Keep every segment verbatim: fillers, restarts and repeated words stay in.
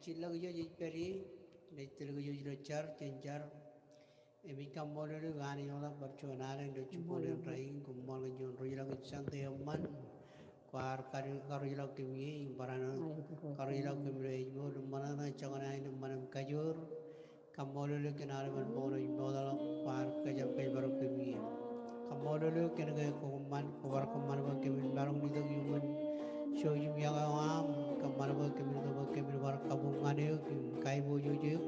Jillọk ijo jej pād ie, ej tōl kōj ilo jar, jen jar. Im ij kaṃṃoolol eok Anij ḷọk bar juon alen ilo jibboñōn rainin, koṃṃool kōn juon ruj ḷọk in Sunday eṃṃan. Kwaar karuj, karuj ḷọk kōm ie, im barāinwōt karuj ḷọk kōm ilo ājmour, im ṃōṇōṇō, joñan aer, im ṃōṇōṇō im kajoor. Kaṃṃoolol eok kōn aolepān ṃool eo ej mootḷọk, kwaar kōjparok kōm ie. Kaṃṃoolol eok kōn ke kwō kōṃṃan, kwō bar kōṃṃan bwe kōmin maroñ in itok iuṃwin jouj im iọkwe eo aṃ, kōṃṃan bwe kōmin itok bwe kōmin bar kabuñ ñan eok im kaiboojoj eok.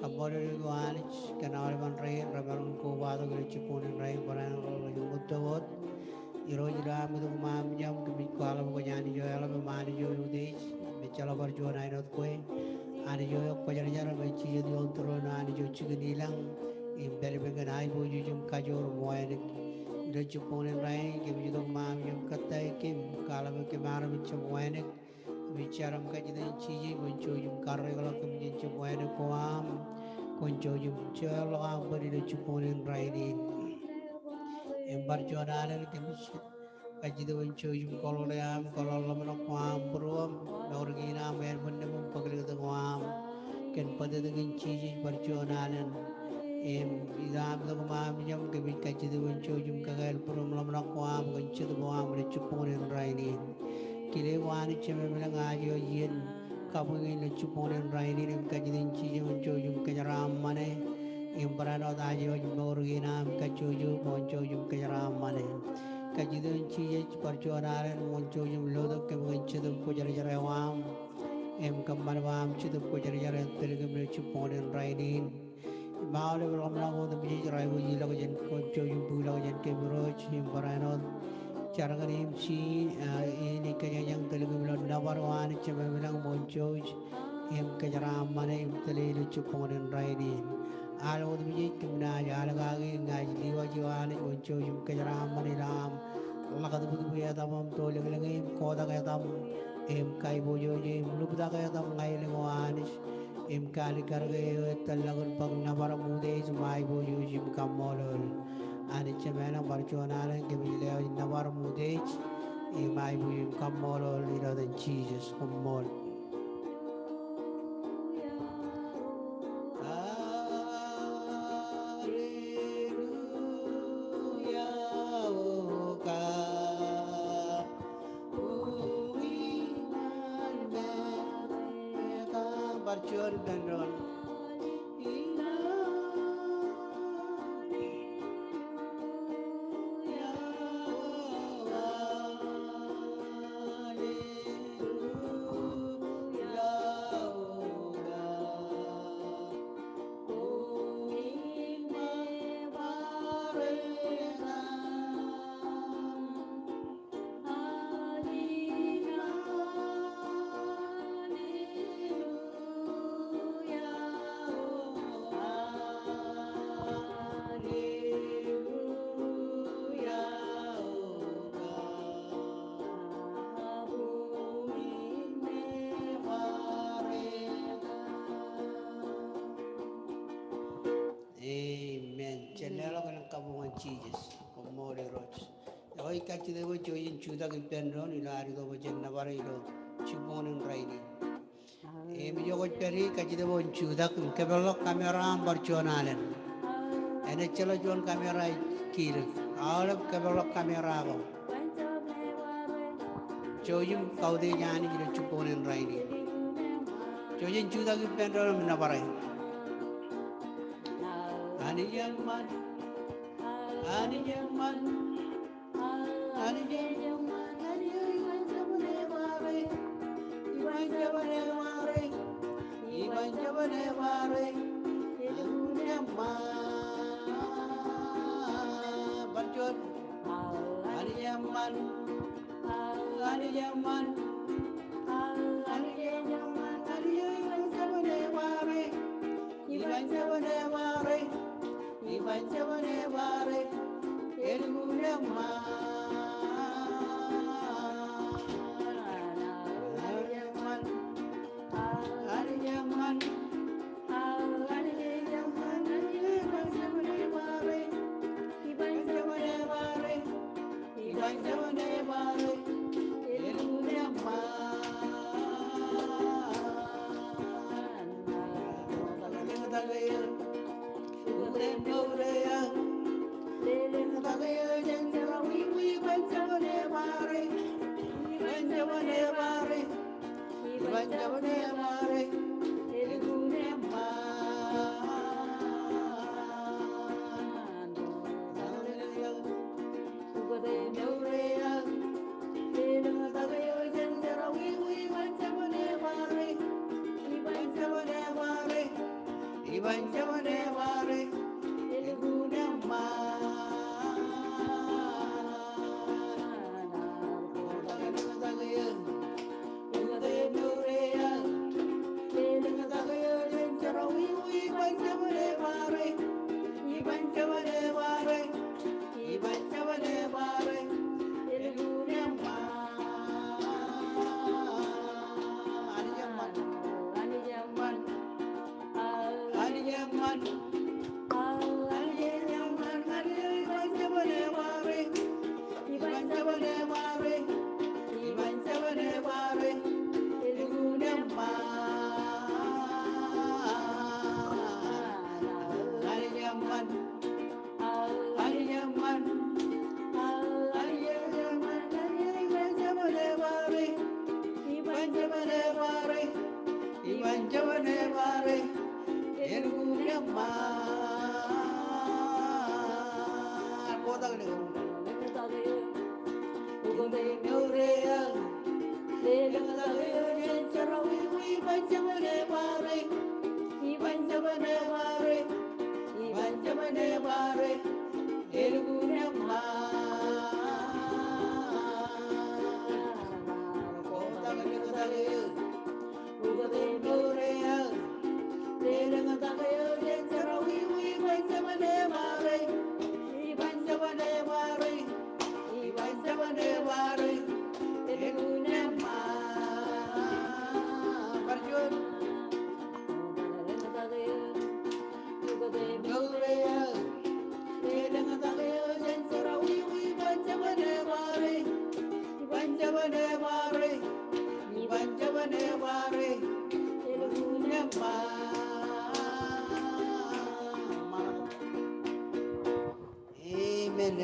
Kaṃṃoolol eok O Anij kōn aolepān rein remaroñ in kobatok ilo jibboñōn rainin, barāinwōt rej ṃōtto wōt. Irooj, ilo am itok im am jab, kōmij kwaḷọk bwe kwōj Anij eo eḷap im Anij eo eutiej, im ejjeḷọk bar juon āinwōt kwe. Anij eo ekwōjarjar im ej jijet ioon tūroon, Anij eo jikin ilañ im pālpel kōn aiboojoj im kajoor im wānōk. Ilo jibboñōn rainin kōmij itok im am jab im kōttāik kōm, kwaḷọk bwe kōm armej jab wānōk. Im ij jar im kajjitōk in Jisōs bwe kwōn jouj im karreoḷọk kōm jān jab wānōk ko am, kwōn jouj im jeorḷọk aṃ bōd ilo jibboñōn rainin. Im bar juon alen kōmij kajjitōk bwe kwōn jouj im kōḷḷe aṃ, kōḷḷe ḷōmṇak ko am, būruōm, mour kein aṃ, ānbwinnem im bōklōktak ko am. Kōn bōtōktōkin Jisōs bar juon alen. Im ilo am itok im am jab kōmij kajjitōk bwe kwōn jouj im kakāāl būruōm ḷōmṇak ko am kōn Jetōb eo aṃ ilo jibboñōn rainin. Kile ko Anij Jemem ilañ, aje eo ej iien kabuñ in ilo jibboñōn rainin, im kajjitōk in Jisōs bwe kwōn jouj im kōjeraaṃṃane. Im barāinwōt aje eo ej mour kein aṃ kajjojo, kwōn jouj im kōjeraaṃṃane. Kajjitōk in Jisōs bar juon alen, kwōn jouj im lotok kōm kōn Jetōb Kwōjarjar eo aṃ. Im kōṃṃan bwe aṃ Jetōb Kwōjarjar en tōl kōm ilo jibboñōn rainin. Im aolep ḷōmṇak otemjej rej aikuj ilọk jān, kwōn jouj im bōkḷọk jān kōm Irooj, im barāinwōt jar ñan M C, ah, in ej kōjañjañ tōl kōm ilo nōbar O Anij Jemem ilañ, kwōn jouj im kōjeraaṃṃane im tōle ilo jibboñōn rainin. Al otemjej kōm naaj al kaki, ña ij liwaj O Anij, kwōn jouj im kōjeraaṃṃane ilo am ḷakatputput etaṃ im tolōñlōñe im kotak etaṃ im kaiboojoj e im lubtak etaṃ ña ilōñ O Anij. Im kaalikkar ke eo ej tōllọk in bōk nōbar im utiej im aiboojoj im kaṃṃoolol. Anij Jemem ilañ, bar juon alen kōmij lewōj nōbar im utiej im aiboojoj im kaṃṃoolol ilo etan Jisōs. Koṃṃool. Hallelujah, O God. Bar juon ippān doon. Amen. Jen leḷọk elōñ kabuñ ñan Jisōs. Koṃṃool Irooj. Ekwe ij kajjitōk bwe jouj im jutak ippān doon ilo ad itok bwe jen nōbar e ilo jibboñōn rainin. Im ijo kwōj pād ie, kajjitōk bwe kwōn jutak im kōpeḷḷọk camera eo aṃ bar juon alen. Enaaj jeḷā juon camera ej kilōk. Aolep kōpeḷḷọk camera ko. Jouj im kautiej Anij ilo jibboñōn rainin. Jouj im jutak ippān doon im nōbar e. Anij eṃṃan. Anij eṃṃan. Anij eṃṃan, Anij eṃṃan, iban jabōn e bar e, iban jabōn e bar e, iban jabōn e bar e, Anij eṃṃan. Bar juon, Anij eṃṃan, Anij eṃṃan, Anij eṃṃan, Anij eṃṃan, iban jabōn e bar e, iban jabōn e bar e. Iban jabōn e bar e, elukkuun eṃṃan. Anij eṃṃan. Anij eṃṃan. Anij eṃṃan. Anij eṃṃan. Iban jabōn e bar e. Iban jabōn e bar e. Iban jabōn e bar e. Elukkuun eṃṃan. Amen.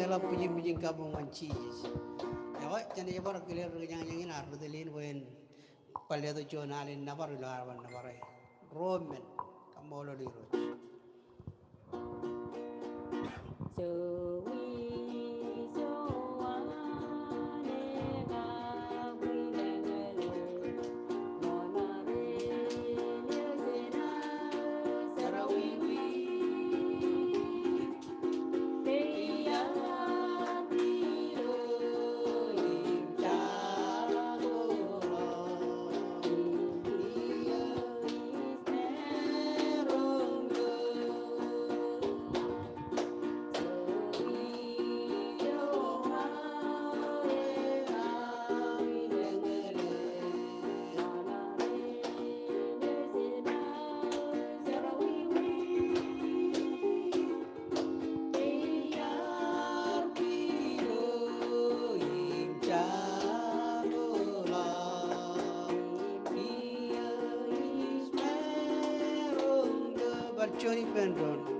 Eḷap bwijin bwijin kabuñ ñan Jisōs. Ekwe, jenaaj bar kile ri kōjañjañ in, ar ri tōl in bwe en bar letok juon alen nōbar ilo aer bar nōbar e. Ro men, kaṃṃoolol Irooj. Bar juon ippān doon.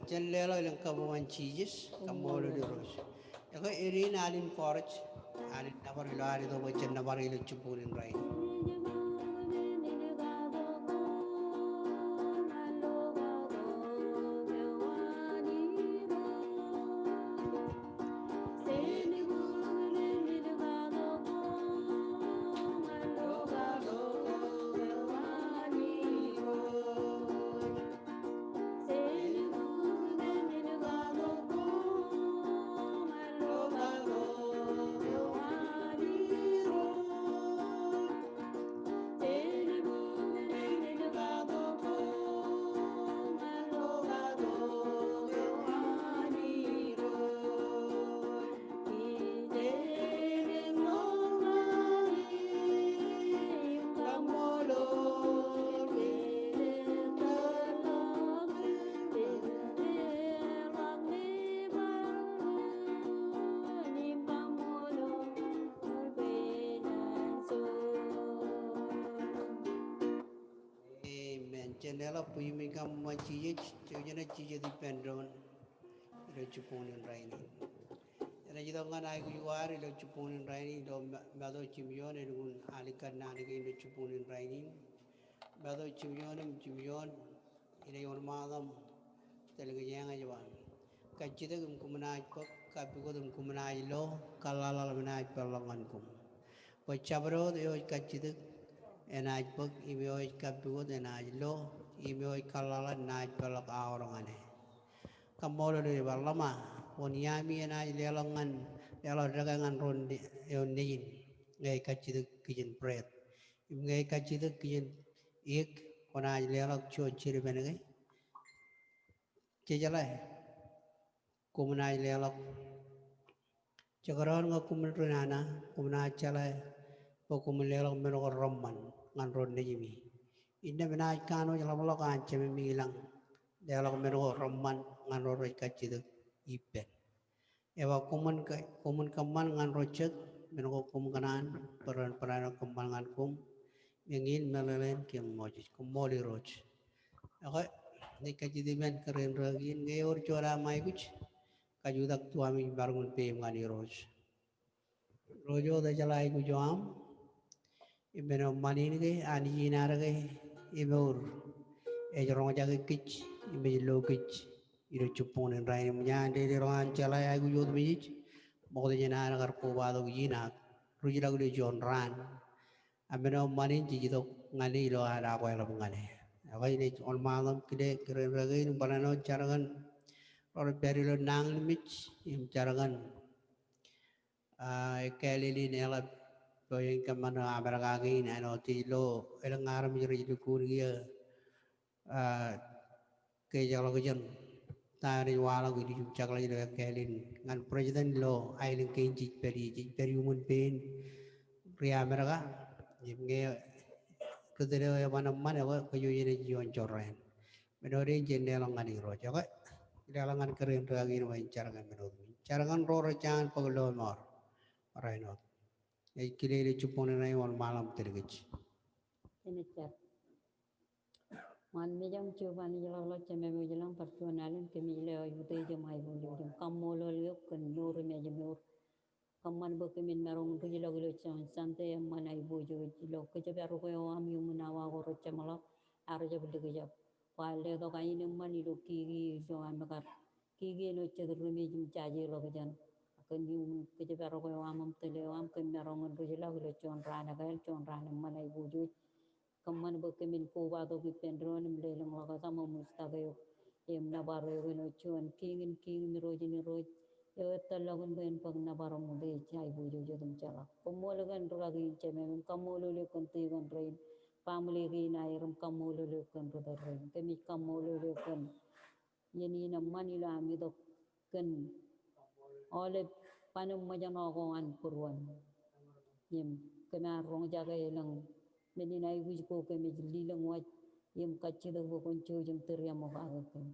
Jen leḷọk elōñ kabuñ ñan Jisōs, kaṃṃoolol Irooj. Ekwe, eñin al in kōrōj, al in nōbar ilo ad itok bwe jen nōbar ilo jibboñin rainin. Amen. Jen leḷọk bwijmej kaṃṃoolol Jisōs, jouj jen jijet ippān doon ilo jibboñin rainin. Enaaj itok ñan aikuj ko ad ilo jibboñin rainin ilo Ma-, Matu jimjuon, elukkuun alikkar naan kein ilo jibboñin rainin. Matu jimjuon im jimjuon, inaaj wōnṃaanḷọk im tōl kōj eñin ej ba, kajjitōk im koṃ naaj bōk, kappukot im koṃ naaj lo, kōḷḷaḷḷaḷ im enaaj peḷḷọk ñan koṃ. Bwe jabdewōt eo ej kajjitōk enaaj bōk, im eo ej kappukot enaaj lo, im eo ej kōḷḷaḷḷaḷ enaaj peḷḷọk aorōk ñan e. Kaṃṃoolol eo ej ba, Ḷōṃa, wōn iaami enaaj leḷọk ñan, leḷọk dekā ñan ro ne-, eo nejin, ñe ej kajjitōk kijen bread. Im ñe ej kajjitōk kijen iik, kwōnaaj leḷọk juon jidipen ke? Jejeḷā, koṃ naaj leḷọk. Jekdọọn ñe koṃwin ri nana, koṃ naaj jeḷā bwe koṃwin leḷọk men ko reṃṃan ñan ro nejimi. Innām enaaj kanooj ḷapḷọk an Jememi ilañ, leḷọk men ko reṃṃan ñan ro rej kajjitōk ippān. Ej ba koṃwin ke-, koṃwin kōṃṃan ñan ro jet men ko koṃ kōṇaan bwe ren barāinwōt kōṃṃan ñan koṃ, eñin meḷeḷein kōm Moses. Koṃṃool Irooj. Ekwe, ij kajjitōk ippān kōrā in rikaki in, ñe ewōr juon aṃ aikuj, kajutak tuaṃij maroñ in peiṃ ñan Irooj. Irooj wōt, ejeḷā aikuj eo aṃ, im men eo ṃan in ke, Anij in ad ke, im ewōr ej roñjake kōj, im ej lo kōj ilo jibboñin rainin. Im ña in dedeḷọk an jeḷā aikuj otemjej, ṃokta jān an kar kobatok ijin ak ruj ḷọk ilo juon raan. A men eo ṃan in jej itok ñan e ilo ad akweḷap ñan e. Ekwe, inaaj wōnṃaanḷọk im kile kōrā in rikaki in im barāinwōt jar kōn ro rej pād ilo nañinmej im jar kōn, ah, ekkāālel in eḷap ilo iien kōṃṃan eo Amerika kein, āinwōt jej lo elōñ armej rej lukkuun kiiō, ah, ke ejjeḷọk jān ta eo enaaj waḷọk ilju im jekḷaj ilo ekkāāl in ñan president ilo aelōñ kein jej pād ie, jej pād iuṃwin pein ri Amerika. Im ñe ri tōl eo eban eṃṃan, ekwe kōj jenaaj juon jorrāān. Men eo ej jen leḷọk ñan Irooj. Ekwe, leḷọk ñan kōrā in rikaki in bwe en jar kōn men otemjej. Jar kōn ro rej jañin bōk lọmọọr barāinwōt. Ij kile ilo jibboñin rainin, wōnṃaanḷọk im tōl kōj. Enaaj jar. Ṃaan mejaṃ Jeova Anij ḷapḷọk, Jemem eo ilañ, bar juon alen kōmij lewōj utiej im aiboojoj im kaṃṃoolol eok kōn mour im ājmour. Kōṃṃan bwe kōmin maroñ in ruj ḷọk ilo juon Sunday eṃṃan aiboojoj ilo kōjparok eo aṃ iuṃwin awa ko rej jeṃḷọk, ak rej jab likjab. Bwe letok aenōṃṃan ilo kiki eo aṃ kar kiki āinwōt jet ri mej im jaje ḷọkjeṇ. Ak kōn iuṃwin kōjparok eo aṃ im tōl eo aṃ kōm maroñ in ruj ḷọk ilo juon raan ekāāl, juon raan eṃṃan aiboojoj. Kōṃṃan bwe kōmin kobatok ippān doon im lelōñḷọk etaṃ im ujtak eok im nōbar eok āinwōt juon Kiiñ in kiiñ im Irooj in irooj, eo ettōrḷọk in bwe en bōk nōbar im utiej, aiboojoj otemjeḷọk. Koṃṃool kōn rikaki in Jemem im kaṃṃoolol eok kōn tikōn rein, family kein aer im kaṃṃoolol eok kōn ri tōl rein. Kōmij kaṃṃoolol eok kōn iien in eṃṃan ilo am itok kōn aolep ban im ṃōjṇọ ko an būruon. Im kōm ar roñjake elōñ men in aikuj ko kōmij lelōñ waj im kajjitōk bwe kwōn jouj im tūriaṃokake kōm.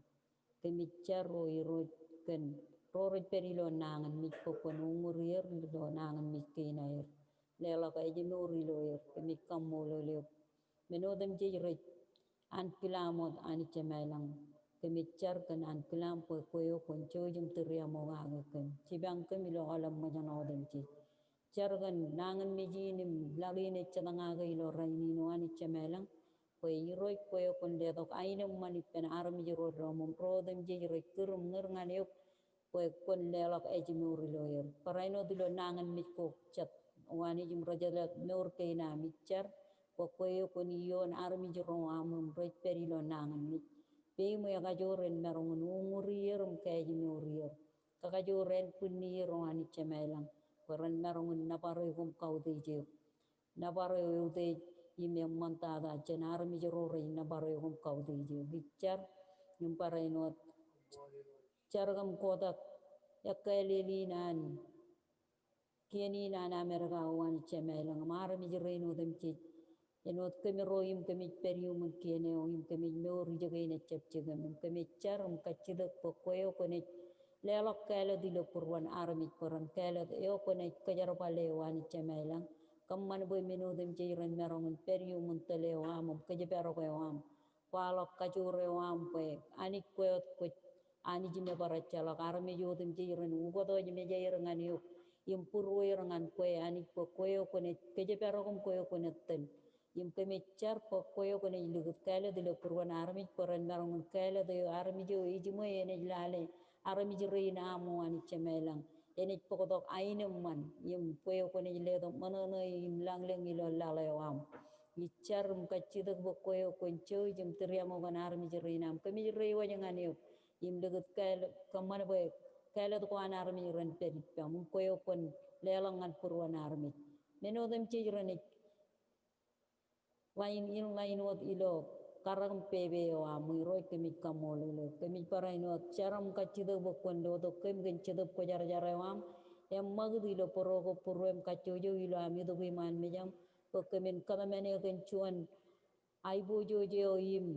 Kōmij jar O Irooj kōn ro rej pād ilo nañinmej bwe kwōn uññūr er ilo nañinmej kein aer. Leḷọk ājmour ilo er. Kōmij kaṃṃoolol eok. Men otemjej rej anpilaṃ wōt Anij Jemem ilañ. Kōmij jar kōn ankilaam bwe kwe eo kwōn jouj im tūriaṃo kake kōm. Jipañ kōm ilo aolep ṃōjṇọ otemjej. Jar kōn nañinmej in im laḷ in ej jatñake ilo rainin, O Anij Jemem ilañ, bwe Irooj kwe eo kwōn letok aenōṃṃan ippān armej ro doṃ im ro otemjej rej kūr im ñūr ñan eok bwe kwōn leḷọk ājmour ilo er. Barāinwōt ilo nañinmej ko jet, O Anij, im rejeḷā mour kein am, ij jar bwe kwe eo kwōn ioon armej ro aṃ im rej pād ilo nañinmej. Peiṃ ekajoor en maroñ in uññūri er im kaājmouri er. Kakajoor ānbwinni er, O Anij Jemem ilañ, bwe ren maroñ in nōbar eok im kautiej eok. Nōbar eo eutiej im eṃṃantata jān armej ro rej nōbar eok im kautiej eok. Ij jar im barāinwōt jar kōm kotak ekkāālel in an kien in an Amerika, O Anij Jemem ilañ, im armej rein otemjej. Āinwōt kōmro im kōmij pād iuṃwin kien eo im kōmij mour ijoko in ejjab jikin, im kōmij jar im kajjitōk bwe kwe eo kwōnaaj leḷọk kāālōt ilo būruon armej bwe ren kāālōt eo kwōnaaj kōjerbale, O Anij Jemem ilañ. Kōṃṃan bwe men otemjej ren maroñ in pād iuṃwin tōl eo aṃ im kōjparok eo aṃ, kwaḷọk kajoor eo aṃ bwe Anij kwe wōt kwōj Anij im ebarāinwōt armej otemjej ren ukōtwōj mejaer ñan eok im būrueir ñan kwe Anij bwe kwe eo kwōnaaj kōjparok im kwe eo kwōnaaj tōl. Im kōmij jar bwe kwe eo kwōnaaj likūt kāālōt ilo būruon armej bwe ren maroñ in kāālōt eo armej eo ejiṃwe enaaj lale armej rein aṃ, O Anij Jemem ilañ, enaaj bōktok aenōṃṃan im kwe eo kwōnaaj letok ṃōṇōṇō im lañlōñ ilo laḷ eo aṃ. Ij jar im kajjitōk bwe kwe eo kwōn jouj im tūriaṃo kōn armej rein aṃ. Kōmij reiwōj ñan eok im likūt kāālōt, kōṃṃan bwe kāālōt ko an armej ren pād ippaṃ im kwe eo kwōn leḷọk ñan būruon armej. Men otemjej renaaj ḷain in ḷain wōt ilo karōk im pepe eo aṃ, Irooj, kōmij kaṃṃoolol eok. Kōmij barāinwōt jar im kajjitōk bwe kwōn lotok kōm kōn Jetōb Kwōjarjar eo aṃ, eṃṃakūt ilo bōro ko būruem kajjojo ilo am itok iṃaan mejaṃ, bwe kōmin kōtmāne kōn juon aiboojoj eo im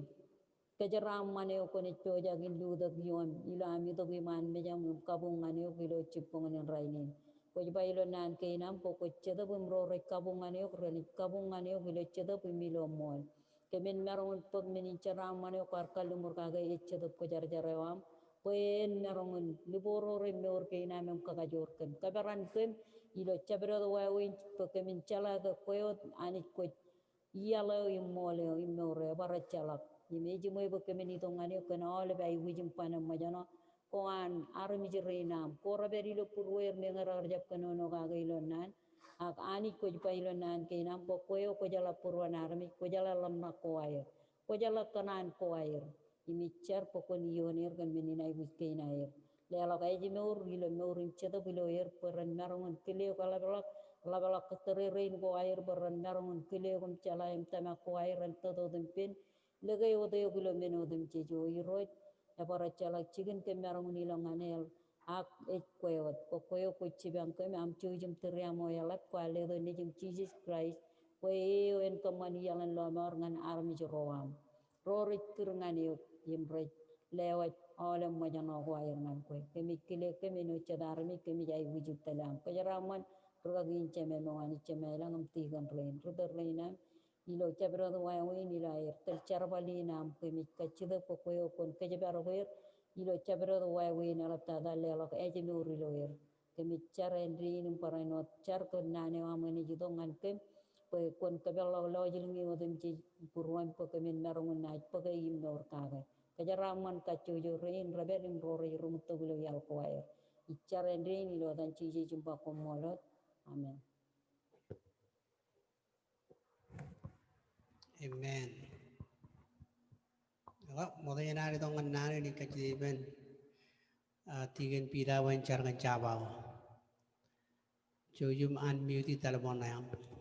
kōjeraaṃṃan eo kwōnaaj pojak in lutōk ioon ilo am itok iṃaan mejaṃ im kabuñ ñan eok ilo jibboñōn in rainin. Kwōj ba ilo naan kein aṃ bwe kwōj jetōb im ro rej kabuñ ñan eok renaaj kabuñ ñan eok ilo jetōb im ilo ṃool. Kōmin maroñ in bōk men in jeraaṃṃan eo kwaar kalliṃur kake ej Jetōb Kwōjarjar eo aṃ bwe en maroñ in liboorore mour kein am im kakajoor kōm. Kōperan kōm ilo jabdewōt wāween bwe kōmin jeḷā ke kwe wōt Anij kwōj iaḷ eo im ṃool eo im mour eo, ebar ejjeḷọk. Im ejiṃwe bwe kōmin itok ñan eok kōn aolep aikuj im ban im ṃōjṇọ ko an armej rein aṃ. Ko repād ilo būrueir meñe raar jab kōnono kake ilo naan. Ak Anij kwōj ba ilo naan kein aṃ bwe kwe eo kwōjeḷā būruon armej, kwōjeḷā ḷōmṇak ko aer, kwōjeḷā kōṇaan ko aer. Im ij jar bwe kwōn ioon er kōn men in aikuj kein aer. Leḷọk ājmour ilo mour im jetōb ilo er bwe ren maroñ in kile eok eḷapḷọk, eḷapḷọk tōre rein ko aer bwe ren maroñ in kile eok im jeḷā im tōmak ko aer en tōt wōt im pen. Lōke wōt eok ilo men otemjej, O Irooj, ebar ejjeḷọk jikin kōm maroñ in ilọk ñan er. Ak ej kwe wōt, bwe kwe eo kwōj jipañ kōm, am jouj im tūriaṃo eḷap, kwaar letok Nejūṃ Jisōs Kraist bwe e eo en kōṃṃan iaḷ in lọmọọr ñan armej ro aṃ ro rej kūr ñan eok im rej lewōj aolep ṃōjṇọ ko aer ñan kwe. Kōmij kile kōm āinwōt jet armej, kōmij aikuj tōl aṃ. Kōjeraaṃṃan rūkaki in Jemem, O Anij Jemem ilañ, im tikōn rein, ritōl rein aṃ ilo jabdewōt wāween ilo aer tōl jerbal in aṃ. Kōmij kajjitōk bwe kwe eo kwōn kōjparok er ilo jabdewōt wāween eḷaptata, leḷọk ājmour ilo er. Kōmij jar āindein im barāinwōt jar kōn naan eo aṃ enaaj itok ñan kōm bwe kwōn kōpeḷḷọk lọjilñi otemjej būruōm bwe kōmin maroñ in naaj bōke im mour kake. Kōjeraaṃṃan kajjojo rein rej pād im ro rej ruṃwij tok ilo iaḷ ko aer. Ij jar āindein ilo etan Jisōs im ba koṃṃool wōt. Amen. Amen. Ḷọk, ṃokta jān ad itok ñan naan in, ij kajjitōk ippān, ah, Tikōn Peter bwe en jar kōn jabao. Jouj im unmute e telephone eo aṃ.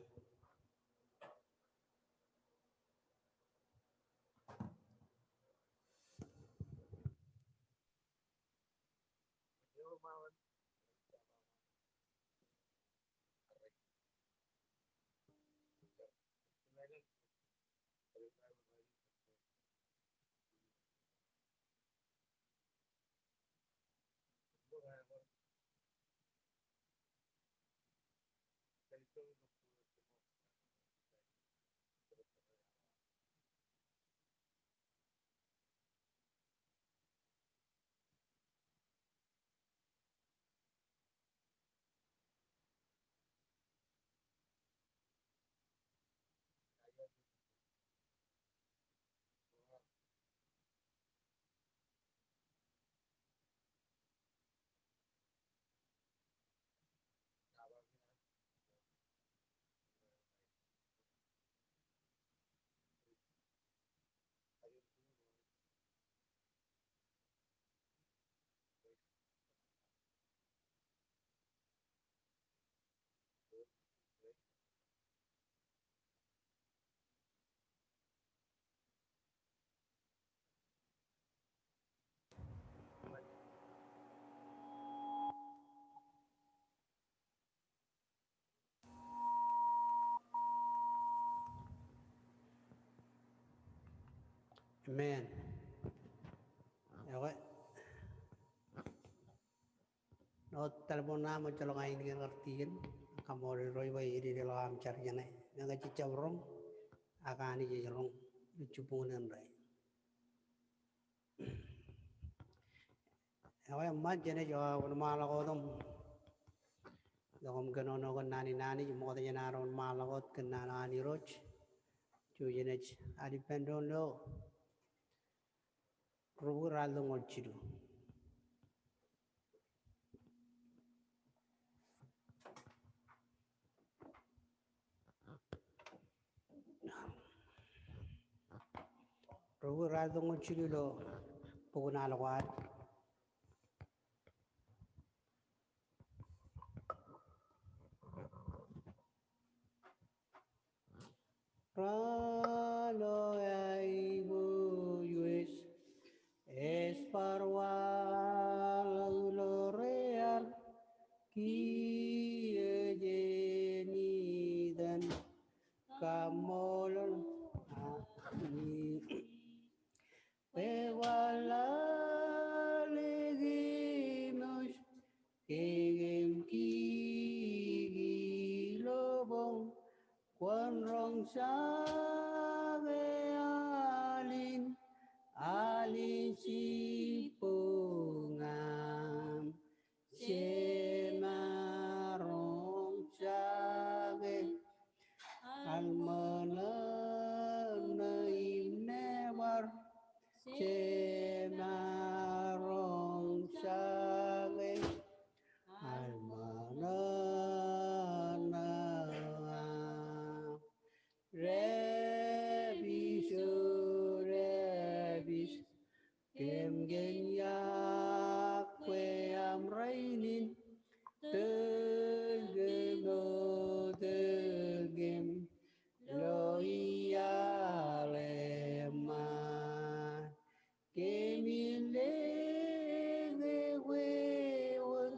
Amen. Ekwe, ṇo telephone ṇe aṃ ejjeḷọk ainikien kar tijen. Kaṃṃoolol Irooj bwe ededeḷọk aṃ jar jeṇe. Meñe jej jab roñ, ak Anij ej roñ ilo jibboñōn indeeo. Ekwe, eṃṃan jenaaj wōnṃaanḷọk wōt im ḷọk im kōnono kōn naan in Anij im ṃokta jān ad wōnṃaanḷọk wōt kōn naan eo an Irooj. Jouj im jenaaj al ippān doon ilo Rubukwi ralitōñoul jilu. Rubukwi ralitōñoul jilu ilo bok in Al Kwaad. Raan eo aiboojoj ej bar waḷọk ilo rear, kiiō jen itōn kaṃṃoolol Anij. Bwe kwaar lale kōm eo, ke kōm kiki ilo boñ, kwōn roñ jake al in, al in jibboñ aṃ. Jemaroñjake, alṃōṇōṇō im nōbar. Jemaroñjake, alṃōṇōṇō aṃ. Dāpij o dāpij, kōm kōn iọkwe aṃ rainin, tōl kōm o tōl kōm ilo iaḷ eṃṃaan. Kōmij lōke kwe wōt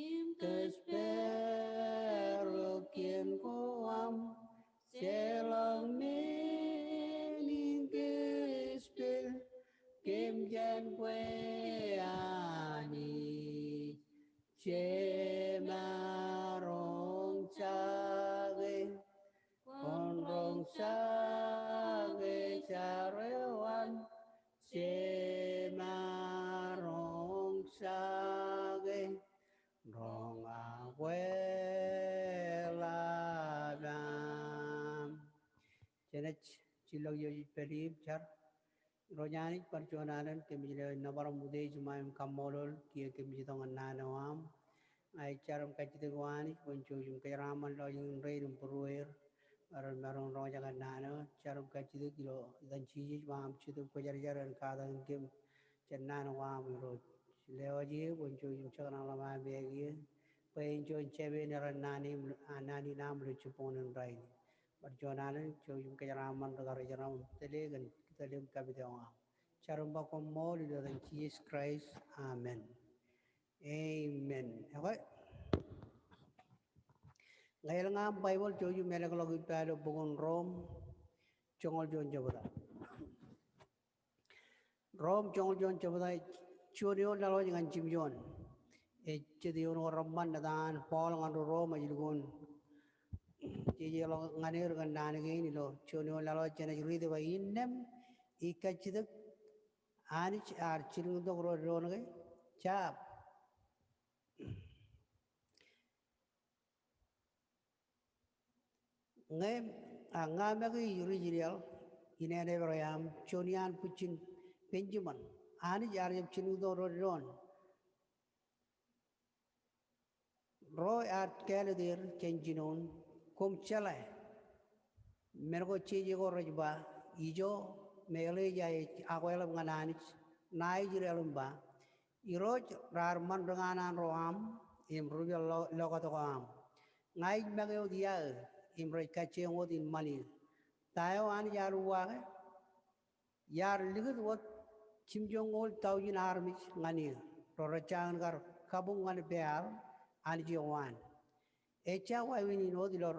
im kōjparok kōn ko aṃ, jeorḷọk men in kōjepel kōm jān kwe Anij. Jemaroñjake, kwōn roñjake jar eo an. Jemaroñjake, roñ akwālaḷ aṃ. Jenaaj jillọk iooj pād im jar. Irooj Anij, bar juon alen kōmij lewōj nōbar im utiej im kaṃṃoolol kiiō kōmij itok ñan naan eo aṃ. Ña ij jar im kajjitōk O Anij bwe kwōn jouj im kōjeraaṃṃan lọjilñin rein im būrueir ren maroñ in roñjake naan eo. Jar im kajjitōk ilo etan Jisōs bwe aṃ Jetōb Kwōjarjar en katakin kōm jān naan ko aṃ Irooj. Lewōj eō bwe kwōn jouj im jekḷọk ḷōṃa im ekiiō bwe en juon jāpe in eran naan in aṃ ilo jibboñōn in rainin. Bar juon alen jouj im kōjeraaṃṃan rikaki ro im tōl eō kōn tōl im kapit eo aṃ. Jar im ba koṃṃool ilo etan Jisōs Kraist. Amen. Amen. Ekwe. Ñe elōñ aṃ Baibōḷ jouj im elōkḷọk ippa ilo bok in Rom joñoul juon jebta. Rom joñoul juon jebta, juon eoon laḷ wōj ñan jimjuon. Ej jet eoon ko reṃṃan etan Paul ñan ri Rom ej lukkuun jejeḷọk ñan er kōn naan kein ilo juon eoon laḷ wōj. Jenaaj riit bwe, innām ij kajjitōk Anij ear jilkintok ro doon ke jab? Ñe, a, ña make ij ri-Israel, ineen Ebream, juon iaan bwijin Benjamin. Anij ear jab jilkintok ro doon. Ro ear kāālōt er jān jinoin, koṃ jeḷā. Men ko jeje ko rej ba, ijo me Elijah ej akweḷap ñan Anij, ṇae ej ri-eḷap im ba, Irooj raar ṃan ri kanaan ro aṃ im ri-pād lo-, lokat ko aṃ. Ña ij make wōt iaō im rej kajjioñ wōt in ṃan eō? Ta eo Anij ear uwaake? Iar likūt wōt jimjuonñoul taujin armej ñan eō, ro rej jañin kar kabuñ ñan Baal, anij eo waan. Ejja wāween in wōt ilo,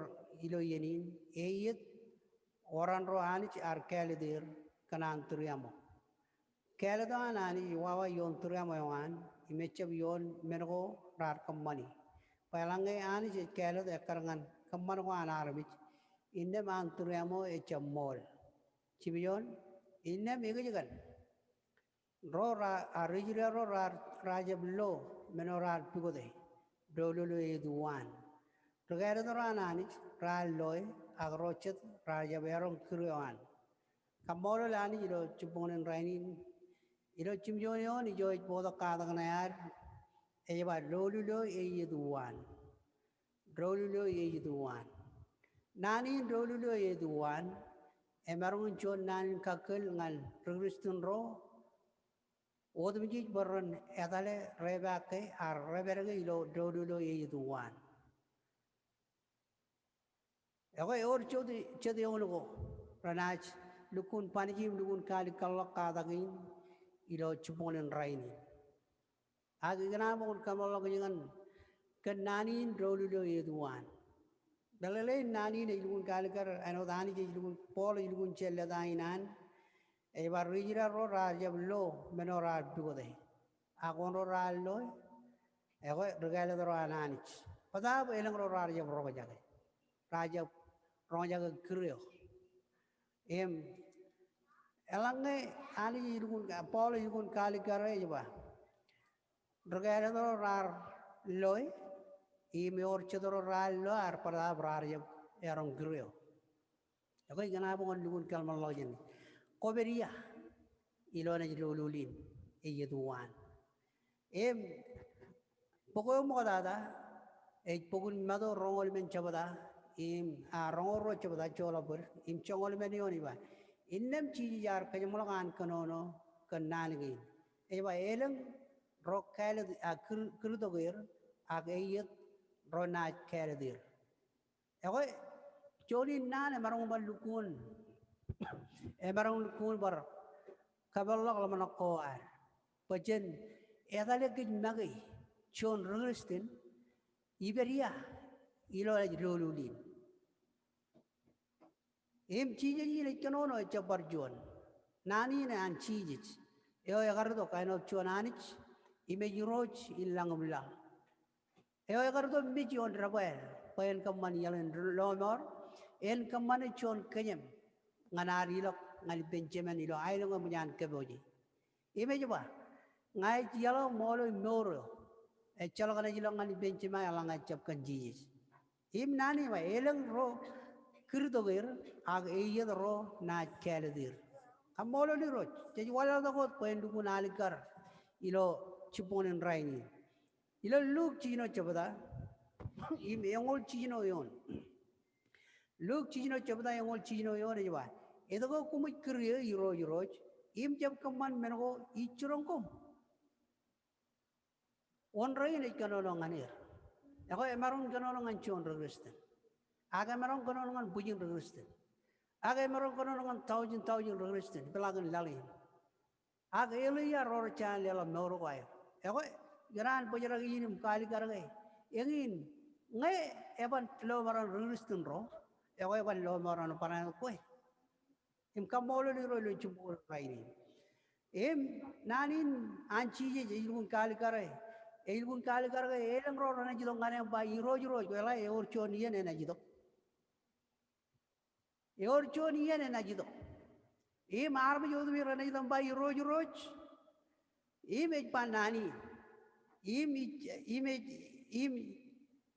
ilo iien in, eiiet oran ro Anij ear kāālōt er, kōn an tūriaṃo. Kāālōt eo an Anij ej wawa ioon tūriaṃo eo an, im ejjab ioon men ko raar kōṃṃani. Bwe eḷaññe Anij ej kāālōt ekkar ñan kōṃṃan ko an armej, innām an tūriaṃo ejjab ṃool. Jibjuon, innām ekōjkan ro ra, a, ri-Israel ro raar, raar jab lo men eo raar pukote, doulul eo eiet uwaan. Ri-kāālōt ro an Anij raar loe, ak ro jet raar jab eọroñ kūr eo an. Kaṃṃoolol Anij ilo jibboñōn in rainin. Ilo jimjuon eoon ijo ej bōktok katak ṇe ad, ej ba doulul eo eiet uwaan. Doulul eo eiet uwaan. Naan in doulul eo eiet uwaan emaroñ in juon naan in kakkōl ñan ri-Kristian ro otemjej bwe ren etale repaake ak repād ke ilo doulul eo eiet uwaan. Ekwe ewōr jet, jet eoon ko renaaj lukkuun banjin lukkuun kaalikkar ḷọk katak in ilo jibboñōn in rainin. Ak ikōṇaan bwe kwōn kōmeḷeḷọk ñan kōn naan in doulul eo eiet uwaan. Meḷeḷein naan in ej lukkuun kaalikkar āinwōt Anij ej lukkuun, Paul ej lukkuun jān lōta in an, ej ba ri-Israel ro raar jab lo men eo raar pukote. Ak wōn ro raar loe? Ekwe ri-kāālōt ro an Anij. Bōtaab elōñ ro raar jab roñjake. Raar jab roñjake kūr eo. Im eḷaññe Anij ej lukkuun, Paul ej lukkuun kaalikkare ej ba ri-kāālōt ro raar loe, im ewōr jet ro raar loe, ak bōtaab raar jab eọroñ kūr eo. Ekwe ikōṇaan bwe kwōn lukkuun kōmeḷeḷọk jān kwōpād ia ilo naaj doulul in eiet uwaan. Im bok eo ṃoktata ej bok in Matu roñoul emān jebta, im, a, roñoul ruo jebta, joḷọk bōd, im joñoul emān eoon ej ba, innām Jisōs ear kōjeṃḷọk an kōnono kōn naan kein. Ej ba elōñ ro kāālōt, a, kūr, kūrtok er, ak eiiet ro naaj kāālōt er. Ekwe, juon in naan emaroñ bar lukkuun, emaroñ lukkuun bar kōpeḷḷọk ḷōmṇak ko ad. Bwe jen etale kōj make juon ri-Kristian, ipād ia ilo naaj doulul in. Im Jisōs in ej kōnono ejjab bar juon. Naan in an Jisōs eo ekar itok āinwōt juon Anij, im ej Irooj in lañ im laḷ. Eo ekar itok mej ioon debwāāl bwe en kōṃṃan iaḷ in lọmọọr, en kōṃṃane juon kōjām ñan ad ilọk ñan ippān Jemān ilo aelōñ eṃōj an kōpooje. Im ej ba, ña ij iaḷ eo, ṃool eo im mour eo. Ejjeḷọk enaaj ilọk ñan ippān Jema eḷaññe ejjab kōn Jisōs. Im naan in ej ba elōñ ro kūrtok er, ak eiiet ro naaj kāālōt er. Kaṃṃoolol Irooj, jej wanlaḷtak wōt bwe en lukkuun alikkar ilo jibboñōn in rainin. Ilo Luk jiljino jebta im eñoul jiljino eoon. Luk jiljino jebta eñoul jiljino eoon ej ba, etke koṃij kūr eō Irooj, Irooj, im jab kōṃṃan men ko ij jiroñ koṃ? Wōn rein ej kōnono ñan er? Ekwe emaroñ kōnono ñan juon ri-Kristian. Ak emaroñ kōnono ñan bwijin ri-Kristian. Ak emaroñ kōnono ñan taujin taujin ri-Kristian peḷaakin laḷ in. Ak eḷe ia ro rej jañin leḷọk mour ko aer? Ekwe, ikōṇaan bōjrak ijin im kaalikkar ke eñin, ñe eban lọmọọren ri-Kristian ro, ekwe eban lọmọọren barāinwōt kwe. Im kaṃṃoolol Irooj ilo jibboñōn in rainin. Im naan in an Jisōs ej lukkuun kaalikkare, ej lukkuun kaalikkare ke elōñ ro renaaj itok ñan eok im ba, Irooj, Irooj, kwōjeḷā, ewōr juon iien enaaj itok. Ewōr juon iien enaaj itok. Im armej otemjej renaaj itok im ba, Irooj, Irooj. Im ej ba naan in. Im ij, im ej, im,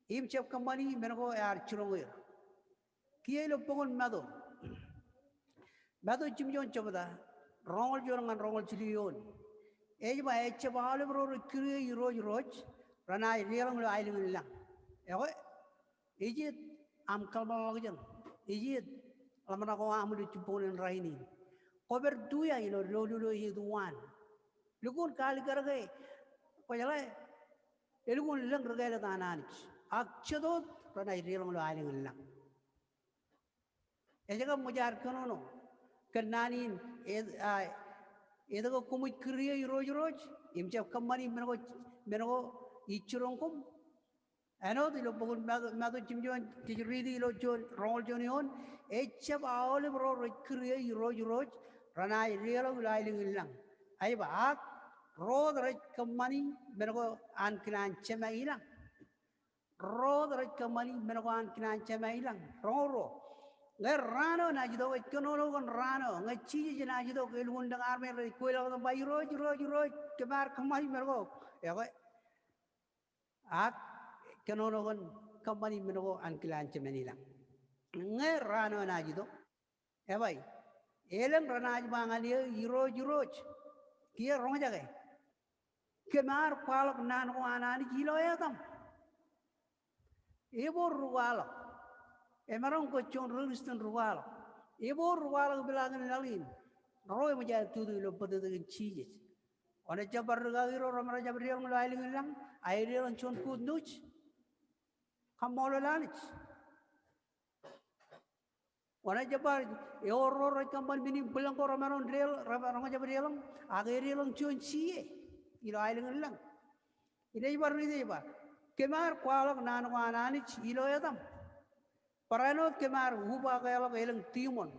im jab kōṃṃani men ko ear jiroñ er. Kiiō ilo bok in Matu. Matu jimjuon jebta, roñoul juon ñan roñoul jilu eoon. Ej ba, ejjab aolep ro rej kūr eō Irooj, Irooj, renaaj deḷọñ ilo aelōñ in lañ. Ekwe, ijeet aṃ kōḷmānḷọkjeṇ, ijeet ḷōmṇak ko aṃ ilo jibboñōn in rainin. Kwōpād tu ia ilo doulul eo eiet uwaan? Lukkuun kaalikkar ke, kwōjeḷā, elukkuun lōñ ri-kāālōt an Anij. Ak jet wōt renaaj deḷọñ ilo aelōñ in lañ. Ej kab ṃōj ad kōnono kōn naan in, e, a, etke koṃij kūr eō Irooj, Irooj, im jab kōṃṃani men ko, men ko ij jiroñ koṃ? Āinwōt ilo bok in Matu, Matu jimjuon, jej riiti ilo juon, roñoul juon eoon, ejjab aolep ro rej kūr eō Irooj, Irooj, renaaj deḷọk ilo aelōñ in lañ. Ej ba, ak ro wōt rej kōṃṃani men ko an kilaan Jema i lañ. Ro wōt rej kōṃṃani men ko an kilaan Jema i lañ. Roñoul ruo. Ñe raan eo enaaj itok, ej kōnono kōn raan eo ñe Jisōs enaaj itok, elukkuun lōñ armej rej kweilọk im ba, Irooj, Irooj, Irooj, kōm ar kōṃṃani men ko. Ekwe, ak kōnono kōn kōṃṃani men ko an kilaan Jema in i lañ. Ñe raan eo enaaj itok, ewi, elōñ renaaj ba ñan eō, Irooj, Irooj, kiiō roñjake, kōm ar kwaḷọk naan ko an Anij ilo etaṃ? Ebōr ri kwaḷọk. Emaroñ kōj juon ri Kristian ri kwaḷọk. Ebōr ri kwaḷọk ipilaakin laḷ in ro eṃōj aer tutu ilo bōtōktōkin Jisōs. Kwōnaaj jab bar ri kaki ro remaroñ jab deḷọñ ilo aelōñ in lañ, aer deḷọñ juon good news. Kaṃṃoolol Anij. Kwōnaaj jab bar, ewōr ro rej kōṃṃan men in bwilōñ ko remaroñ deḷ-, remaroñ jab deḷọñ, ak edeḷọñ juon C A ilo aelōñ in lañ. Inaaj bar riit ej ba, kōm ar kwaḷọk naan ko an Anij ilo etaṃ? Barāinwōt kōm ar ubakeḷọk elōñ demon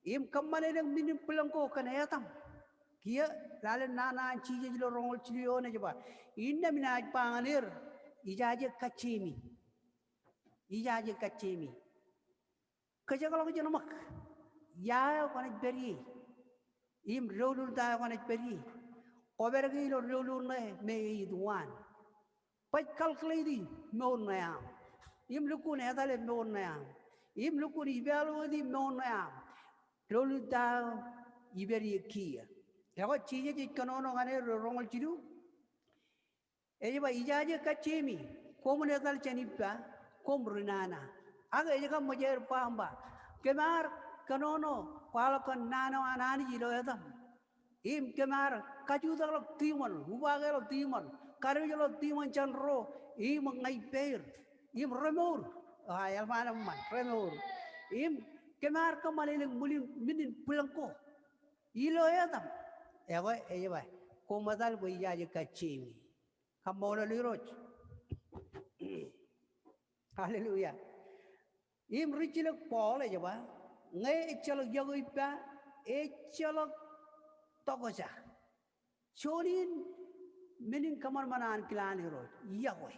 im kōṃṃan elōñ men in bwilōñ ko kōn etaṃ? Kiiō lale nana an Jisōs ilo roñoul jilu eoon ej ba, innām inaaj ba ñan er, ijaje kajjiemi. Ijaje kajjiemi. Kōjekḷọk jān ṃōk. Ia eo kwōnaaj pād ie? Im doulul ta eo kwōnaaj pād ie? Kwōpād ke ilo doulul ṇe me eiet waan? Baj calculate-i mour ṇe aṃ. Im lukkuun etale mour ṇe aṃ. Im lukkuun evaluate-i mour ṇe aṃ. Doulul ta eo ipād ie kiiō? Ekwe Jisōs ej kōnono ñan er ilo roñoul jilu. Ej ba, ijaje kajjiemi, koṃwin etal jān ippa, koṃ ri nana. Ak ej kaṃṃoolol er ba, im ba, kōm ar kōnono kwaḷọk kōn naan eo an Anij ilo etaṃ? Im kōm ar kajutakḷọk demon, ubakeḷọk demon, kadiwōjḷọk demon jān ro, im ña ippāer, im remour, a, eḷap an eṃṃan, remour. Im kōm ar kōṃṃan elōñ men in, men in bwilōñ ko ilo etaṃ? Ekwe, ej ba, koṃ etal bwe ijaje kajjiemi. Kaṃṃoolol Irooj. Hallelujah. Im rijjilōk Paul ej ba, ñe ejjeḷọk yokwe ippa, ejjeḷọk tokja. Juon in men in kōṃanṃan an kilaan Irooj, yokwe.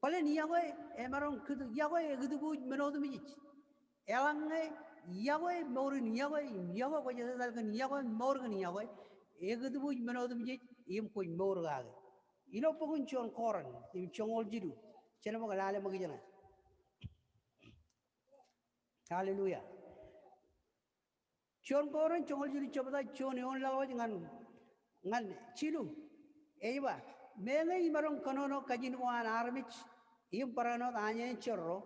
Bōlen yokwe, emaroñ kūt, yokwe ekūtbuuj men otemjej. Eḷaññe yokwe, mour in yokwe, im yokwe, kwōj etal kōn yokwe, mour kōn yokwe, ekūtbuuj men otemjej, im kwōj mour kake. Ilo bok in Juon Korint, im joñoul jilu, jen ṃōk lale ṃōk ijeṇe. Hallelujah. Juon Korint joñoul jilu jebta juon eoon laḷwōj ñan, ñan jilu. Ej ba, meñe imaroñ kōnono kajin ko an armej, im barāinwōt anjān jerro,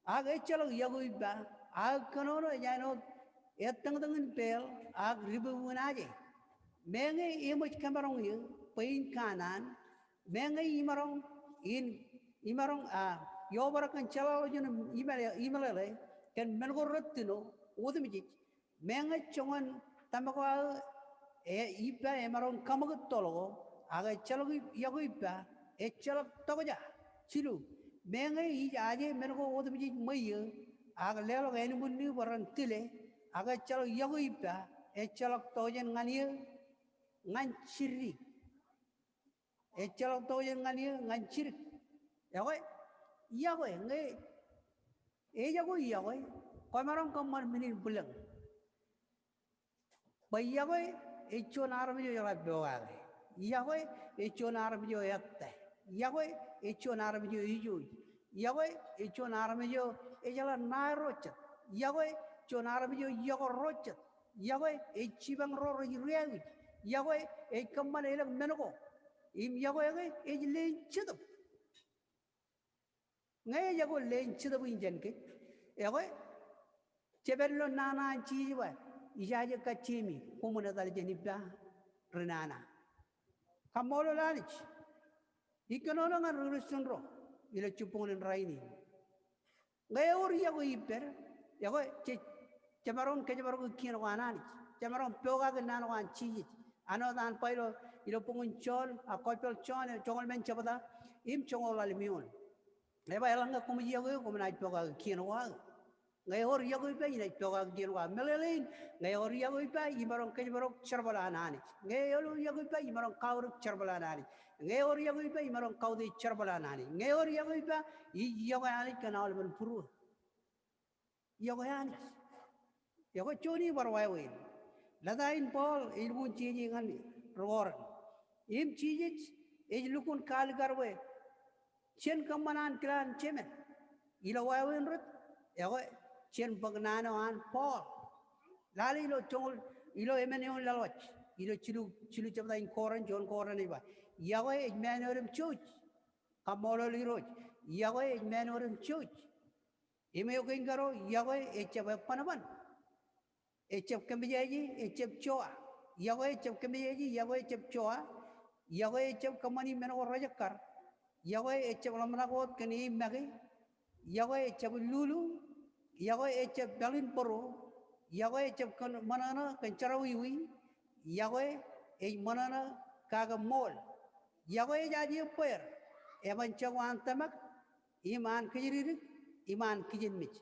ak ejjeḷọk yokwe ippa, aō kōnono ej āinwōt ettōñtōñ in peel, ak dipukpuk in aje. Meñe eṃōj kōmaroñ eō bwe in kanaan, meñe imaroñ in, imaroñ, a, iobrak kōn jeḷāḷọkjeṇ im imeḷeḷe, imeḷeḷe, kōn men ko rettino, otemjej, meñe joñan tōmak ko aō, e, ippa emaroñ kaṃakūt toḷ ko, ak ejjeḷọk ip-, yokwe ippa, ejjeḷọk tokja. Jilu, meñe ij aje men ko otemjej ṃweiō, ak leḷọk ānbwinnū bwe ren tile, ak ejjeḷọk yokwe ippa, ejjeḷọk tokjān ñan eō, ñan jidik. Ejjeḷọk tokjān ñan eō, ñan jidik. Ekwe, yokwe, ñe ejako yokwe, kwōmaroñ kōṃṃan men in bwilōñ. Bwe yokwe ej juon armej eo eḷap pokake. Yokwe ej juon armej eo ettā. Yokwe ej juon armej eo ejouj. Yokwe ej juon armej eo ejeḷā ṇae ro jet. Yokwe ej juon armej eo yokwe ro jet. Yokwe ej jipañ ro rej diaikuj. Yokwe ej kōṃṃan elōñ men ko. Im yokwe ke ej leen jetōb. Ñe ejako leen jetōb in jān kōj, ekwe, jepād ilo nana an Jisōs ba, ijaje kajjiemi, koṃwin etal jān ippa ri nana. Kaṃṃoolol Anij. Ij kōnono ñan ri Kristian ro ilo jibboñōn in rainin. Ñe ewōr yokwe ippād, ekwe, je, jemaroñ kōjparok kien ko an Anij. Jemaroñ pokake naan ko an Jisōs. Āinwōt an ba ilo, ilo bok in Jon, a, Gospel Jon, joñoul emān jebta, im joñoul ḷalem eoon. Ej ba eḷaññe koṃij yokwe eō, koṃ naaj pokake kien ko aō. Ñe ewōr yokwe ippa inaaj pokake jān ko aō meḷeḷein. Ñe ewōr yokwe ippa imaroñ kōjparok jerbal an Anij. Ñe ewōr yokwe ippa imaroñ kaorōk jerbal an Anij. Ñe ewōr yokwe ippa imaroñ kautiej jerbal an Anij. Ñe ewōr yokwe ippa ij yokwe Anij kōn aolepen būruō. Yokwe Anij. Yokwe juon in bar wāween. Lōta in Paul ej lukkuun jeje ñan ri Korint. Im Jisōs ej lukkuun kaalikkar bwe jen kōṃṃan ankilaan Jemān. Ilo wāween rot, yokwe jen bōk naan eo an Paul. Lale ilo joñoul, ilo emān eoon laḷwaj. Ilo jilu, jilu jebta in Korint, juon Korint ej ba, yokwe ej māāṇōd im jouj. Kaṃṃoolol Irooj. Yokwe ej māāṇōd im jouj. Im eo kein karo, yokwe ejjab ebbōnbōn. Ejjab kōmmejeje, ejjab jowa. Yokwe ejjab kōmmejeje, yokwe ejjab jowa. Yokwe ejjab kōṃṃani men ko rejekkar. Yokwe ejjab ḷōmṇak wōt kōn e make. Yokwe ejjab lulu. Yokwe ejjab peḷin bōro. Yokwe ejjab kōn ṃōṇōṇō kōn jerọwiwi. Yokwe ej ṃōṇōṇō kake ṃool. Yokwe ej aje bweer. Eban jako an tōmak, im an kōjatdikdik, im an kijenmej.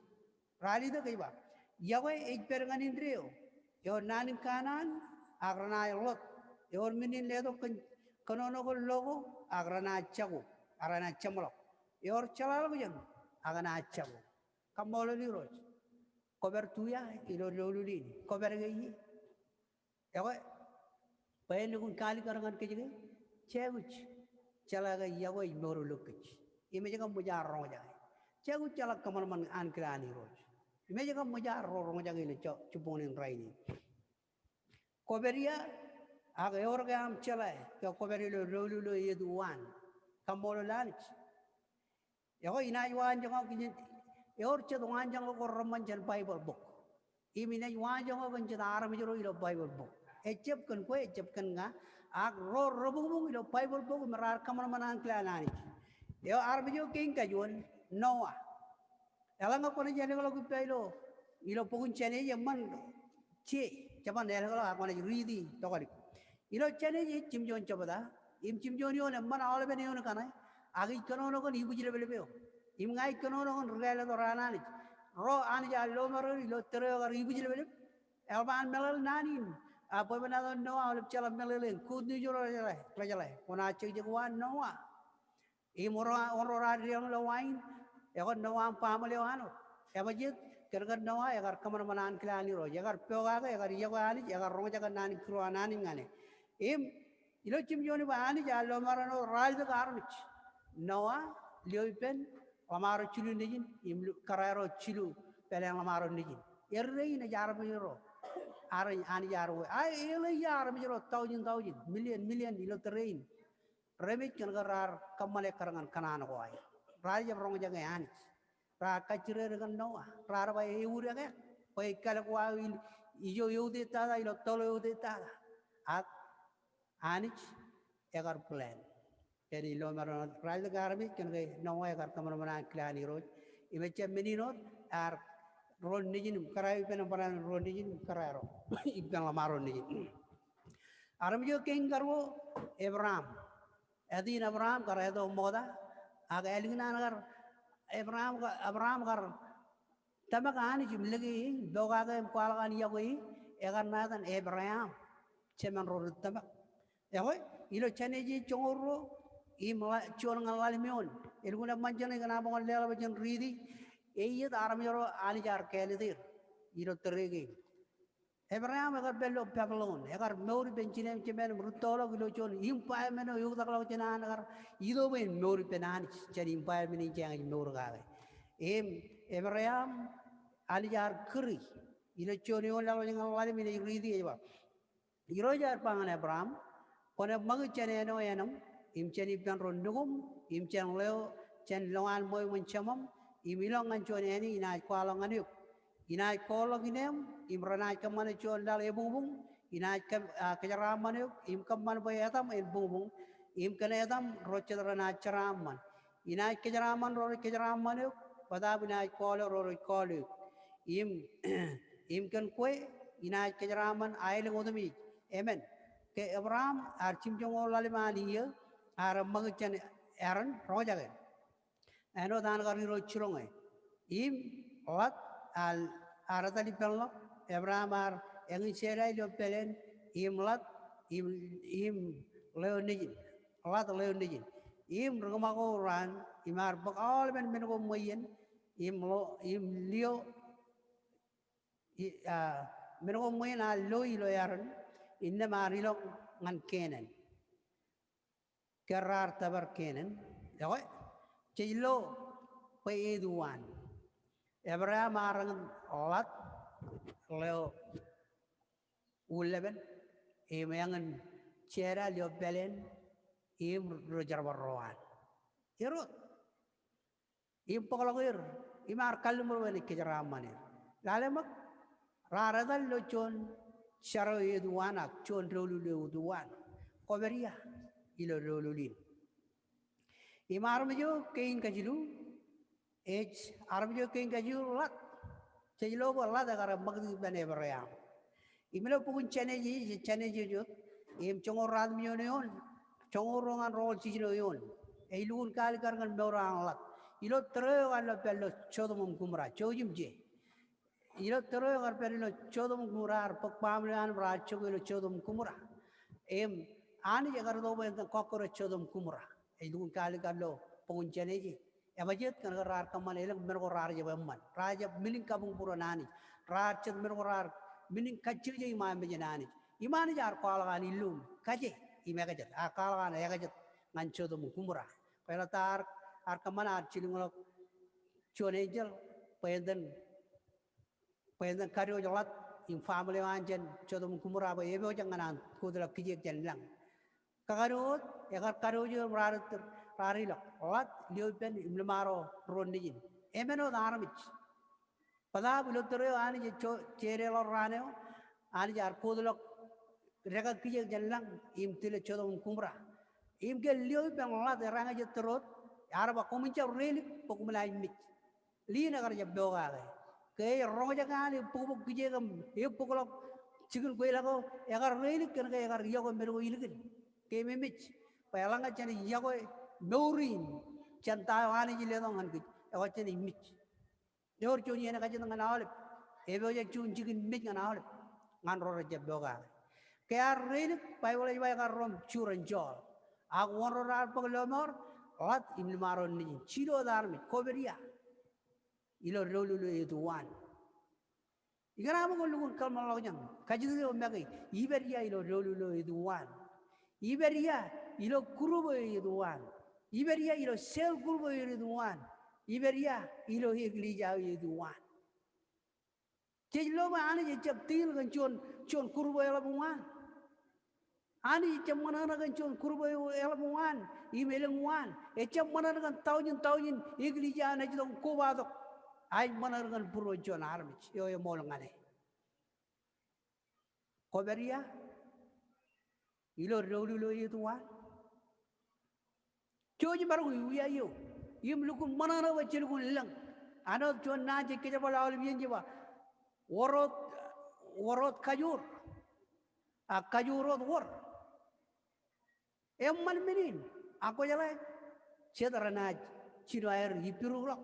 Ralitōk ej ba, yokwe ej pād ñan indeeo, ewōr naan in kanaan, ak renaaj ḷot. Ewōr men in letok kōn, kōnono kōn lo ko, ak renaaj jako, ak renaaj jeṃḷọk. Ewōr jeḷāḷọkjeṇ, ak enaaj jako. Kaṃṃoolol Irooj. Kwōpād tuia ilo doulul in? Kwōpād ke ie? Yokwe, bwe en lukkuun kaalikkar ñan kōj ke, jekuj jeḷā ke yokwe ej mour ilo kōj. Im ej kab ṃōj ad roñjake. Jekuj jeḷā kōṃanṃan ankilaan Irooj. Im ej kab ṃōj ad ro roñjake ilo jibboñōn in rainin. Kwōpād ia, ak ewōr ke aṃ jeḷā ke kwōpād ilo doulul eo eiet uwaan? Kaṃṃoolol Anij. Yokwe, inaaj waanjoñak kōn, ewōr jet waanjoñak ko reṃṃan jān Baibōḷ bok. Im inaaj waanjoñak kōn jet armej ro ilo Baibōḷ bok. Ejjab kōn kwe, ejjab kōn ña, ak ro rebuñbuñ ilo Baibōḷ bok im raar kōṃanṃan ankilaan Anij. Eo armej eo kein kajuon, Noa. Eḷaññe kwōnaaj ālōkḷọk ippa ilo, ilo bok in Jenesis eṃṃan je, jeban ālōkḷọk ak kwōnaaj riiti tokālik. Ilo Jenesis jimjuon jebta, im jimjuon eoon eṃṃan aolepen eoon kaṇe, ak ij kōnono kōn ibwijleplep eo. Im ña ij kōnono kōn ri kāālōt ro an Anij. Ro Anij ear lọmọọr er ilo tōre eo kar ibwijleplep. Eḷap an meḷeḷe naan in, a, bwebwenato Noa aolep jeḷā meḷeḷein, good news ro rejeḷā, rejeḷā. Kwōnaaj jekjek uwaan Noa. Im wōn ro, wōn ro raar deḷọñ ilo wa in, ekwe Noa im baaṃle eo an wōt. Ebajeet, kōnke Noa ekar kōṃanṃan ankilaan Irooj, ekar pokake, ekar yokwe Anij, ekar roñjake naan in kūr eo an Anij ñan e. Im ilo jimjuon eo ba Anij ear lọmọọren wōt ralitōk armej. Noa, lio ippān, ḷōṃaro jilu nejin, im lu-, kōrā ro jilu pāleen ḷōṃaro nejin. Errein ej armej ro. Ar Anij ear wōj. A, eḷe ia armej ro thousand, thousand, million, million ilo tōre in. Remej kōnke raar kōṃṃane kar ñan kōṇaan ko aer. Raar jab roñjake Anij. Raar kajjirere kōn Noa. Raar ba eutiej, bwe ej kalōk wa eo in ijo eutiej tata ilo toḷ eutiej tata. Ak Anij ekar plan. Pād ilo maroñ ralitōk armej kōnke Noa ekar kōṃanṃan ankilaan Irooj. Im ejjab men in wōt ear ro nejin im kōrā eo ippān eṃṃan ro nejin im kōrā ro ippān ḷōṃaro nejin. Armej eo kein karuo, Ebram. Ātin Ebram kar eto ṃokta, ak ālikin an kar Ebram ka-, Ebram kar tōmak Anij im lōke e, pokake im kwaḷọk an yokwe e, ekar ṇa etan Ebream, jemān ro ri tōmak. Ekwe, ilo Jenesis joñoul ruo, im ḷa-, juon ñan ḷalem eoon, elukkuun eṃṃan jeṇe kōn aṃ bar leḷọk jān riiti, eiet armej ro Anij ear kāālōt er ilo tōre kein. Ebream ekar pād ilo Babilon, ekar mour ippān jinem jemān im rūttoḷọk ilo juon environment eo eoktakḷọk jān an kar ito bwe en mour ippān Anij, jān environment in jeañ ej mour kake. Im Ebream, Anij ear kūri, ilo juon eoon laḷwaj ñan ḷalem in ej riiti ej ba, Irooj ear ba ñan Ebream, kwōn eṃṃakūt jān āne eo āneṃ, im jān ippān ro nukuṃ, im jān ḷeo, jān lowaan ṃweo iṃōn jemam, im ilọk ñan juon āne inaaj kwaḷọk ñan eok. Inaaj koorḷọk ineeṃ, im renaaj kōṃṃane juon laḷ ebuñbuñ, inaaj kōm-, a, kōjeraaṃṃan eok, im kōṃṃan bwe etaṃ en buñbuñ, im kōn etaṃ ro jet renaaj jeraaṃṃan. Inaaj kōjeraaṃṃan ro rej kōjeraaṃṃan eok, bōtaab inaaj kọọle ro rej kọọle eok. Im, im kōn kwe, inaaj kōjeraaṃṃan aelōñ otemjej. Amen. Ke Ebream ear jimjuonñoul ḷalem an iiō, ear eṃṃakūt jān Haran, roñjake. Āinwōt an kar Irooj jiroñ e. Im Lot Ear, ear etal ippānḷọk, Ebream ear eñin Sera ilo pāleen, im ḷat, im, im ḷeo nejin, ḷat ḷeo nejin. Im ri kōṃako raan, im ear bōk aolepen men ko ṃweien, im ḷo, im lio, i, a, men ko ṃweien ear lo ilo earon, innām ear ilọk ñan Kenan. Ke raar tōpar Kenan, ekwe, jej lo bwe eiet uwaan. Ebream ear eñin ḷat ḷeo ulepen, im eñin Sera ilo pāleen, im ri jerbal ro an. Erot. Im bōkḷọk er, im ear kalliṃur bwe enaaj kōjeraaṃṃan er. Lale ṃōk, raar etal ilo juon jar eo eiet uwaan ak juon doulul eo eiet uwaan. Kobadiah ilo doulul in. Im armej eo kein kajilu, ej armej eo kein kajilu ḷat. Jej lo bwe ḷat ekar ṃakūtkūt ippān Ebream. Im ilo bok in Jenesis, Jenesis wōt, im joñoul ruatimjuon eoon, joñoul ruo ñan roñoul jiljino eoon. Ej lukkuun kaalikkar ñan mour an ḷat. Ilo tōre eo ekar lo pād ilo Sodom im Gomorrah, jouj im je. Ilo tōre eo ekar pād ilo Sodom im Gomorrah, ear bōk baaṃle eo an im raar jokwe ilo Sodom im Gomorrah. Im Anij ekar itok bwe en kọkkure Sodom im Gomorrah. Ej lukkuun kaalikkar ilo bok in Jenesis. Ebajeet kōn ke raar kōṃṃan elōñ men ko raar jab eṃṃan. Raar jab menin kabuñbūruon Anij. Raar jet men ko raar menin kajjojo iṃaan mejān Anij. Im Anij ear kwaḷọk an illu im kaje im ekajet. Ear kwaḷọk an ekajet ñan Sodom im Gomorrah. Bwe eḷap ta ear, ear kōṃṃan ear jilkinḷọk juon enjeḷ bwe en itōn bwe en itōn kadiwōj ḷat im family eo an jān Sodom im Gomorrah bwe epojak ñan an kōtḷọk kijeek jān lañ. Kakadiwōj, ekar kadiwōj im raar ettōr, raar ilọk ḷat, lio ippān im liṃaro ruo nejin. Emān wōt armej. Bōtaab ilo tōre eo Anij ej jedeḷọk raan eo, Anij ear kōtḷọk dekā kijeek jān lañ im tile Sodom im Gomorrah. Im ke lio ippān ḷat ear eñin ettōr wōt, ear ba koṃwin jab reilik bwe koṃ naaj mej. Lien ekar jab pokake. Ke ej roñjake an ebōkbōk kijeek im ebōkḷọk jikin kweilọk eo, ekar reilik kōn ke ekar yokwe men ko ilikin. Ke ememej bwe eḷaññe jenaaj yokwe mour in jān ta eo Anij ej letok ñan kōj, ekwe jenaaj mej. Ewōr juon iien ekajet ñan aolep. Epojak juon jikin mej ñan aolep. Ñan ro rejjab pokake. Ke ear reilik, Baibōḷ ej ba ekar rom jurōn jọọl. Ak wōn ro raar bōk lọmọọr, ḷat im liṃaro nejin. Jilu wōt armej, Kobadiah. Ilo doulul eo eiet uwaan. Ikōṇaan ṃōk kwōn lukkuun kōḷmānḷọkjeṇ. Kajjitōk eo make, Ibadiah ilo doulul eo eiet uwaan. Ibadiah ilo group eo eiet uwaan. Ibadiah ilo cell group eo eiet uwaan. Ibadiah ilo eklejia eo eiet uwaan. Jej lo bwe Anij ejjab deal kōn juon, juon group eo eḷap uwaan. Anij ejjab ṃōṇōṇō kōn juon group eo eḷap uwaan im elōñ uwaan. Ejjab ṃōṇōṇō kōn taujin taujin eklejia eo enaaj itok im kobatok. A ej ṃōṇōṇō kōn būruon juon armej eo eṃool ñan e. Kobadiah ilo doulul eo eiet uwaan. Jouj im maroñ iwiaio im lukkuun ṃōṇōṇō bwe je lukkuun lōñ. Āinwōt juon naan jej kōjerbal aolep iien je ba, wōr wōt, wōr wōt kajoor, ak kajoor wōt wōr. Eṃṃan men in, ak kwōjeḷā, jet renaaj jino aer ippirukḷọk.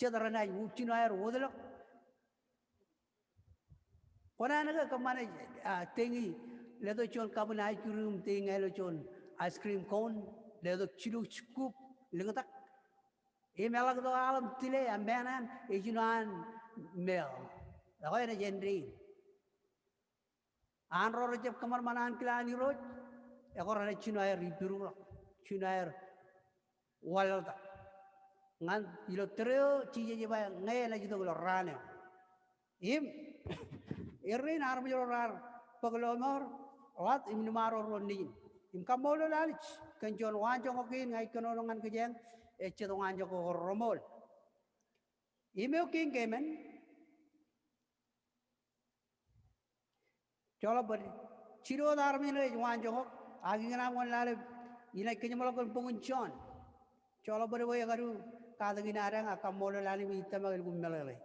Jet renaaj jino aer wōtlọk. Kwōnaaj ke kōṃṃane, a, teñi, letok juon cup in ice cream, teñi ña ilo juon ice cream cone, letok jilu scoop, lōñtak. Im eḷak tok aḷ im tile, a, men an, ejino an mail. Ekwe enaaj end in. An ro rejjab kōṃanṃan ankilaañ Irooj, ekwe renaaj jino aer ippirukḷọk, jino aer waḷọktak. Ñan ilo tōre eo Jisōs ej ba ñe enaaj itok ilo raan eo. Im, errein armej ro raar bōk lọmọọr, ḷat im liṃaro ruo nejin. Im kaṃṃoolol Anij, kōn juon waanjoñak kein ña ij kōnono ñan kōjeañ, ej jet waanjoñak ko reṃool. Im eo kein keemān, Joḷọk bōd, jilu wōt armej ṇe ej waanjoñak, ak ikōṇaan wōn lale, inaaj kōjeṃḷọk kōn bok in Jon. Joḷọk bōd bwe ekadu katak in adeañ ak kaṃṃoolol Anij bwe ij tōmak elukkuun meḷeḷe.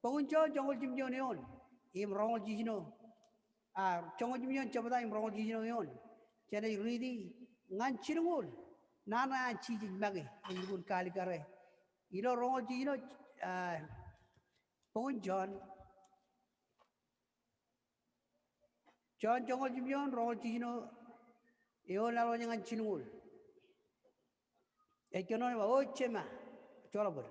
Bok in Jon joñoul jimjuon eoon, im roñoul jiljino, a, joñoul jimjuon jebta im roñoul jiljino eoon. Jenaaj riiti ñan jilñuul naan eo an Jisōs make, elukkuun kaalikkare. Ilo roñoul jiljino, a, Bok in Jon. Jon joñoul jimjuon, roñoul jiljino eoon ḷọk ñan jilñuul. Ej kōnono ej ba, O Jema, joḷọk bōd.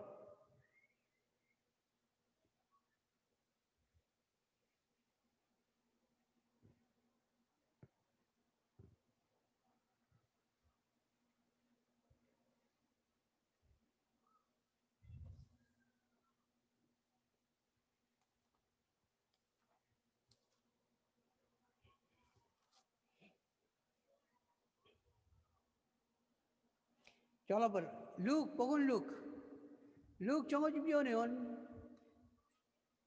Joḷọk bōd. Luk, bok in Luk. Luk joñoul jimjuon eoon.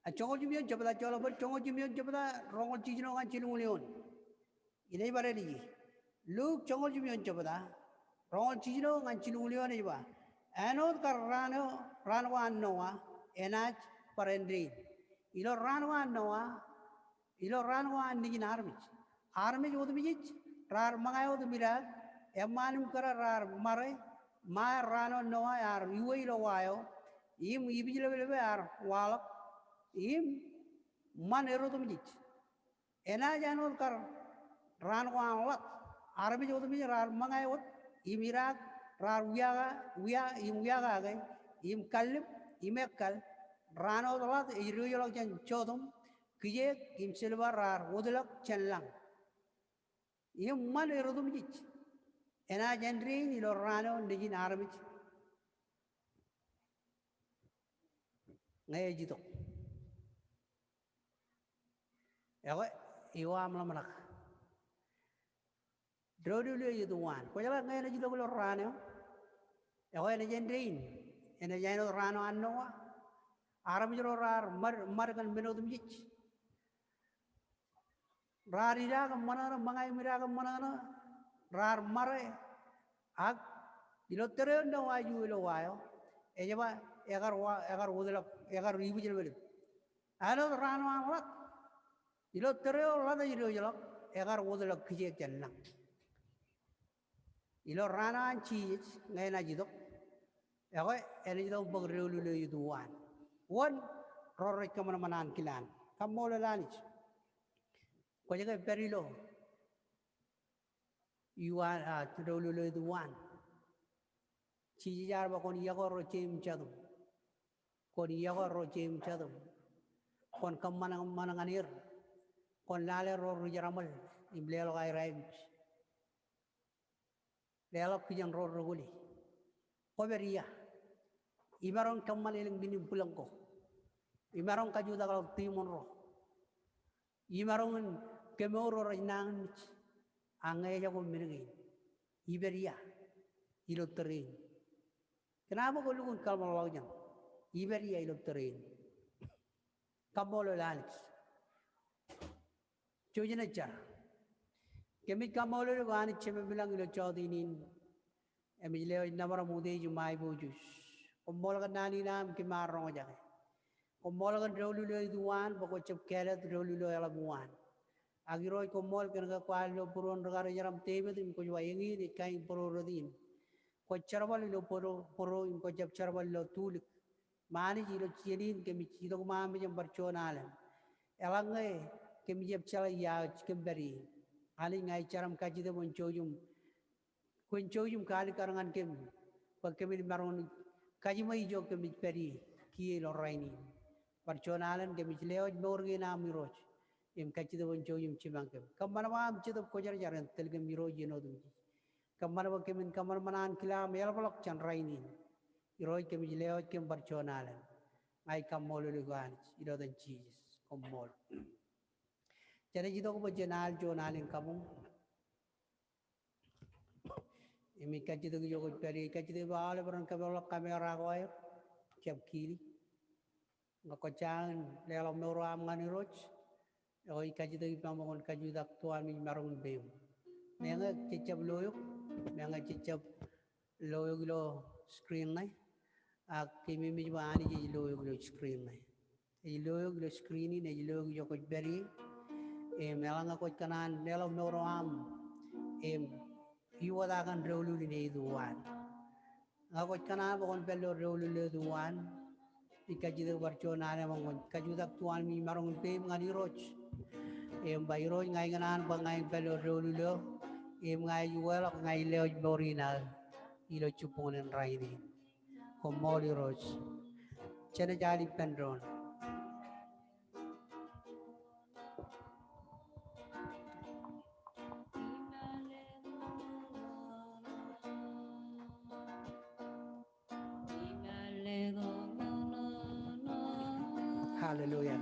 A joñoul jimjuon jebta, joḷọk bōd, joñoul jimjuon jebta, roñoul jiljino ñan jilñuul eoon. Inaaj bar edit e. Luk joñoul jimjuon jebta, roñoul jiljino ñan jilñuul eoon ej ba, āinwōt kar raan eo, raan ko an Noa, enaaj bar āindein. Ilo raan ko an Noa, ilo raan ko an Nejin armej. Armej otemjej raar ṃōñā wōt im idaak, eṃṃaan im kōrā raar ṃare, ṃae raan eo Noa ear iwe ilo wa eo, im ibwijleplep ear waḷọk, im ṃan er otemjej. Enaaj āinwōt kar raan ko an Ḷot, armej otemjej raar ṃōñā wōt, im idaak, raar wiaak, wiaak, im wiakake, im kallib, im ekkal, raan wōt Ḷot ej diwōjḷọk jān Sodom, kijeek im silver raar wōtlọk jān lañ. Im ṃan er otemjej. Enaaj āindein ilo raan eo Nejin armej ñe ej itok. Ekwe, eo aṃ ḷōmṇak. Doulul eo ej itok uwaan. Kwōjeḷā ñe enaaj itok ilo raan eo. Ekwe enaaj āindein. Enaaj āinwōt raan eo an Noa. Armej ro raar ṃad, ṃad kōn men otemjej. Raar idaak im ṃōṇōṇō, ṃōñā im idaak im ṃōṇōṇō. Raar ṃare. Ak ilo tōre eo Noa ej iwe ilo wa eo, ej ba, ekar wa, ekar wōtlọk, ekar ibwijleplep. Āinwōt raan eo an Ḷot. Ilo tōre eo Ḷot ej diwōjḷọk, ekar wōtlọk kijeek jān lañ. Ilo raan eo an Jisōs, ñe enaaj itok, ekwe, enaaj itok bōk doulul eo ej itok uwaan. Wōn ro rej kōṃanṃan ankilaan? Kaṃṃoolol Anij. Kwōj ke pād ilo uwaan, a, doulul eo ej itok uwaan. Jisōs ear ba kwōn yokwe ro jeim jatūṃ. Kwōn yokwe ro jeim jatūṃ. Kwōn kōṃanṃan ñan er. Kwōn lale ro ri jeramōl im leḷọk aer aikuj. Leḷọk kijen ro rekwōle. Kwōpād ia? Imaroñ kōṃṃan elōñ men in bwilōñ ko. Imaroñ kajutakḷọk tiṃoṇ ro. Imaroñ in kemour ro rej nañinmej. A ñe ejako men kein, ipād ia ilo tōre in? Kōn aṃ bwe kwō lukkuun kōḷmānḷọkjeṇ, ipād ia ilo tōre in? Kaṃṃoolol Anij. Jouj im jar. Kōmij kaṃṃoolol eok Anij Jemem ilañ ilo jota in. Im ij lewōj nōbar im utiej im aiboojoj. Koṃṃool kōn naan in aṃ kōm ar roñjake. Koṃṃool kōn doulul eo ej itok uwaan bwe kwō jab kāālōt doulul eo eḷap uwaan. Ak Irooj, koṃṃool kōn ke kwaar lo būruon rikarijeram Devid im kwōj ba eñin ej kain būruon rot in. Kwōj jerbal ilo bōro, bōro im kwō jab jerbal ilo tulik. Im Anij, ilo jān in kōmij itok ṃaan mejaṃ bar juon alen. Eḷaññe kōmij jab jeḷā ia eo kōm pād ie, Anij, ña ij jar im kajjitōk bwe kwōn jouj im, kwōn jouj im kaalikkar ñan kōm bwe kōmin maroñ in kajiṃwe ijo kōmij pād ie kiiō ilo rainin. Bar juon alen kōmij lewōj mour kein aṃ Irooj im kajjitōk bwe kwōn jouj im jiṃañ kōm. Kōṃṃan bwe aṃ Jetōb Kwōjarjar en tōl kōm Irooj iien otemjej. Kōṃṃan bwe kōmin kōṃanṃan ankilaan aṃ eḷapḷọk jān rainin. Irooj, kōmij lewōj kōm bar juon alen. Ña ij kaṃṃoolol eok Anij ilo etan Jisōs. Koṃṃool. Jenaaj itok bwe jen al juon al in kabuñ. Im ij kajjitōk ijo kwōj pād ie, ij kajjitōk bwe aolep ren kōpeḷḷọk kamera ko aer jab kili. Ñe kwōj jañin leḷọk mour eo aṃ ñan Irooj, ekwe ij kajjitōk ippaṃ bwe kwōn kajutak tuwaan im maroñ in peiṃ. Meñe jej jab lo eok, meñe jej jab lo eok ilo screen ṇe, ak kōmij mej bwe Anij ej lo eok ilo screen ṇe. Ej lo eok ilo screen in, ej lo eok ijo kwōj pād ie. Im eḷaññe kwōj kōṇaan leḷọk mour eo aṃ im iwōj kōn doulul in ej itok uwaan. Ñe kwōj kōṇaan bwe kwōn pād ilo doulul eo ej itok uwaan, Ij kajjitōk bar juon alen ṃōk kwōn kajutak tuanmej maroñ in peiṃ ñan Irooj. Im ba Irooj ña ikōṇaan bwe ña in pād ilo doulul eo. Im ña ij uweḷọk ña ij lewōj mour in aō ilo jibboñōn in rainin. Koṃṃool Irooj. Jen ej al ippān doon. Hallelujah.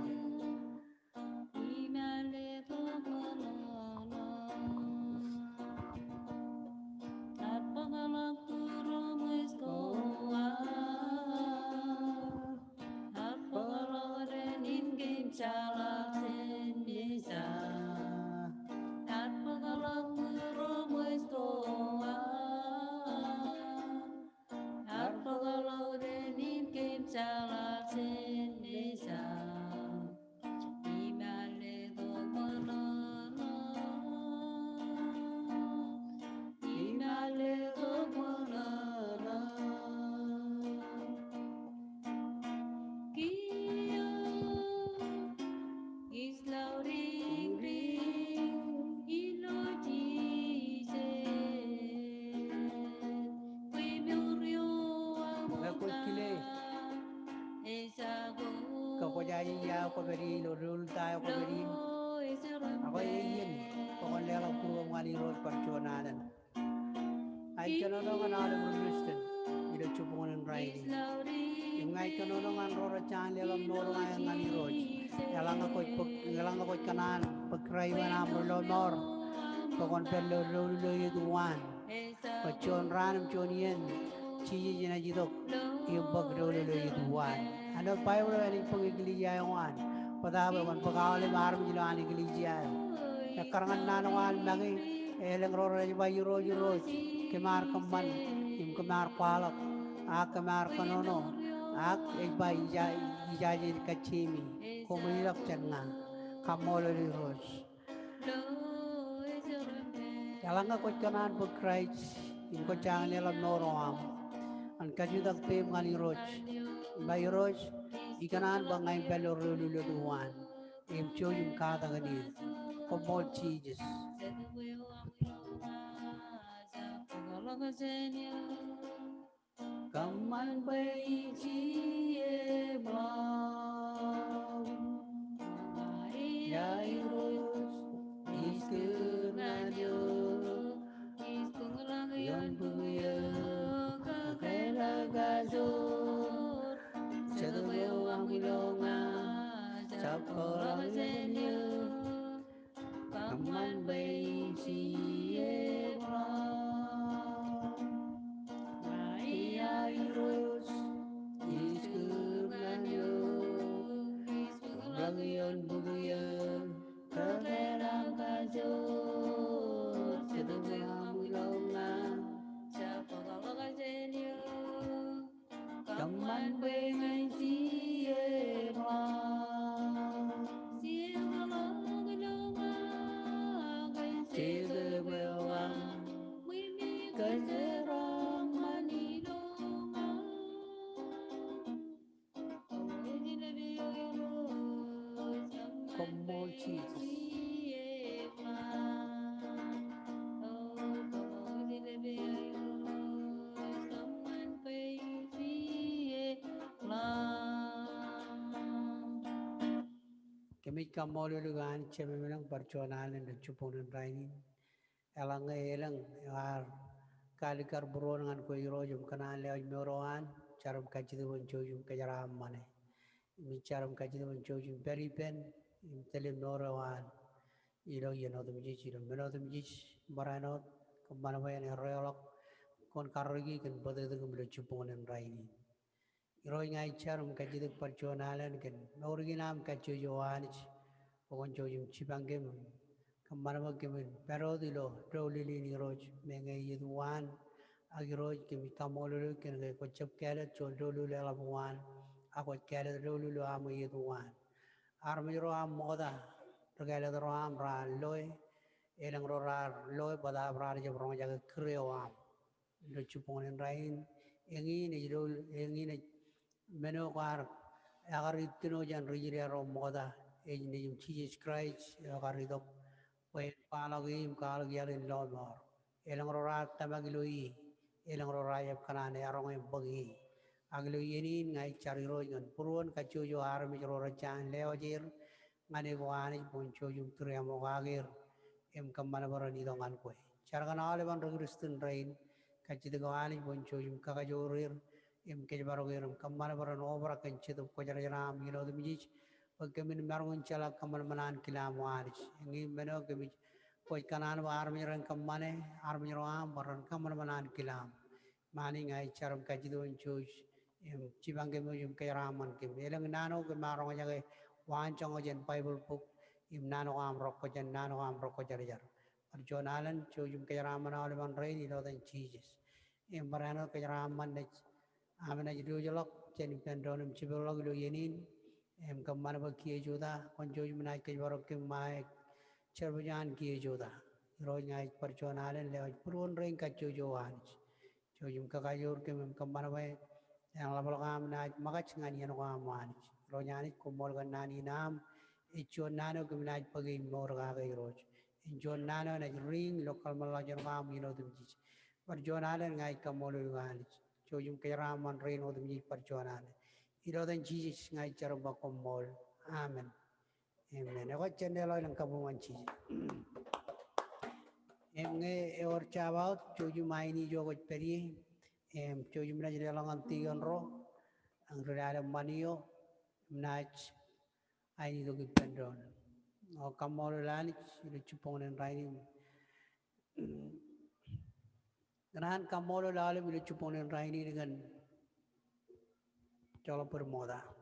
Kwōj kile ke kwōjaje ia kwō pād ie ilo doulul ta eo kwō pād ie. Ak iien bwe kwōn leḷọk būruōṃ ñan Irooj bar juon alen. Ij kōnono ñan aolep ri Kristian ilo jibboñōn in rainin. Im ña ij kōnono ñan ro rej jañin leḷọk mour eo aer ñan Irooj. Eḷaññe kwōj bōk, eḷaññe kwōj kōṇaan bōk Kraist ñan aṃ ri lọmọọr bwe kwōn pād ilo doulul eo eiet uwaan. Bwe juon raan im juon iien Jisōs enaaj itok im bōk doulul eo eiet uwaan. Āinwōt Baibōḷ eo enaaj bōk eklejia eo an. Bōtaab eban bōk aolep armej ilowaan eklejia eo. Ekkar ñan naan ko an make, elōñ ro rej ba, Irooj, Irooj, kōm ar kōṃṃan im kōm ar kwaḷọk, ak kōm ar kōnono, ak ej ba, ijaje, ijaje ej kajjiemi. Koṃ ilọk jān ña. Kaṃṃoolol Irooj. Eḷaññe kwōj kōṇaan bōk Kraist im kwōj jañin leḷọk mour eo aṃ, kwōn kajutak peiṃ ñan Irooj. Im ba, Irooj, ikōṇaan bwe ña in pād ilo doulul eiet uwaan im jouj im katak eṇ eō. Koṃṃool Jisōs. Kōṃṃan bwe ij iepḷaak. Yairus, ij kūr ñan eok. Ij kūñḷọk ioon bok eō, kōkāāl kajoor. Jetōb eo aṃ ilo ña, jab kōḷọk jān eō. Kōṃṃan bwe ij iepḷaak. Yairus, ij kūr ñan eok. Ij kūñḷọk ioon bok eō, kōkāāl kajoor. Jetōb eo aṃ ilo ña, jab kōḷọk jān eō. Kōṃṃan bwe ña ij iepḷaak. Jetōb eo aṃ, kōjeraaṃṃan ilo ña. Koṃṃool Jisōs. Kōmij kaṃṃoolol eok Anij Jemem ilañ bar juon alen ilo jibboñōn in rainin. Eḷaññe elōñ eo ear kaalikkar būruon ñan kwe Irooj im kōṇaan lewōj mour eo an, jar im kajjitōk bwe kwōn jouj im kōjeraaṃṃane. Im jar im kajjitōk bwe kwōn jouj im pād ippān im tōl mour eo an ilo iien otemjej, ilo men otemjej, barāinwōt kōṃṃan bwe en erreoḷọk kōn karreoik kōn bōtōktōkin ilo jibboñōn in rainin. Irooj, ña ij jar im kajjitōk bar juon alen kōn mour kein aṃ kajjojo Anij, bwe kwōn jouj im jipañ kōm im kōṃṃan bwe kōmin pād wōt ilo doulul in Irooj, meñe eiet uwaan. Ak Irooj, kōmij kaṃṃoolol eok kōn ke kwōj jab kāālōt juon doulul eḷap uwaan, ak kwōj kāālōt doulul eo aṃ eiet uwaan. Armej ro aṃ ṃokta, ri kāālōt ro aṃ raar loe, elōñ ro raar loe bōtaab raar jab roñjake kūr eo aṃ. Ilo jibboñōn in rainin, eñin ej ro, eñin ej men eo kwaar Ekar ittino jān ri-Israel ro ṃokta, ej Nejiṃ Jisōs Kraist eo ekar itok bwe en kwaḷọk e im kwaḷọk iaḷ in lọmọọr. Elōñ ro raar tōmak ilo e, elōñ ro raar jab kōṇaan eọroñ im bōk e. Ak ilo iien in ña ij jar Irooj ñan būruon kajjojo armej ro rej jañin lewōj er ñan eok Anij bwe en jouj im tūriaṃokake er im kōṃṃan bwe ren itok ñan kwe. Jar kōn aolepen ri-Kristian rein, kajjitōk eok Anij bwe en jouj im kakajoor er im kōjparok er im kōṃṃan bwe ren obrak kōn Jetōb Kwōjarjar aṃ iien otemjej, bwe kōmin maroñ in jeḷā kōṃanṃan an kilaṃ O Anij. Eñin men eo kōmij kwōj kōṇaan bwe armej ren kōṃṃane, armej ro aṃ bwe ren kōṃanṃan an kilaṃ. Ṃani ña ij jar im kajjitōk bwe en jouj im jipañ kōm im kōjeraaṃṃan kōm. Elōñ naan eo kōm ar roñjake waanjoñak jān Baibōḷ bok im naan ko aṃ rọk ko jān naan ko aṃ rọk kwōjarjar. Bar juon alen jouj im kōjeraaṃṃan aolepen rein ilo etan Jisōs. Im barāinwōt kōjeraaṃṃan naaj aṃ naaj diwōjḷọk jān ippān doon im jepḷọk ilo iien in im kōṃṃan bwe kiiō jutak kwōn jouj im naaj kōjparok kōm ṃae jerbal an kiiō jutak. Irooj ña ij bar juon alen lewōj būruon rein kajjojo Anij. Jouj im kakajoor kōm im kōṃṃan bwe enaaj ḷapḷọk aṃ naaj ṃōkaj ñan iien ko aṃ Anij. Irooj Anij, koṃṃool kōn naan in aṃ. Ej juon naan eo kōm naaj bōke im mour kake Irooj. Ej juon naan eo enaaj riiñ ilo kōḷmānḷọkjeṇ ko aṃ iien otemjej. Bar juon alen ña ij kaṃṃoolol eok Anij. Jouj im kōjeraaṃṃan rein otemjej bar juon alen. Ilo etan Jisōs ña ij jar im ba koṃṃool. Amen. Amen. Ekwe, jen leḷọk elōñ kabuñ ñan Jisōs. Im ñe ewōr jab aō, jouj im aini ijo kwōj pād ie. Im jouj im naaj leḷọk ñan tikōn ro, ak ri lale ṃani eo, im naaj aini tok ippān doon. O kaṃṃoolol Anij ilo jibboñōn in rainin. Kōṇaan kaṃṃoolol aolep ilo jibboñōn in rainin kōn joḷọk bōd ṃokta.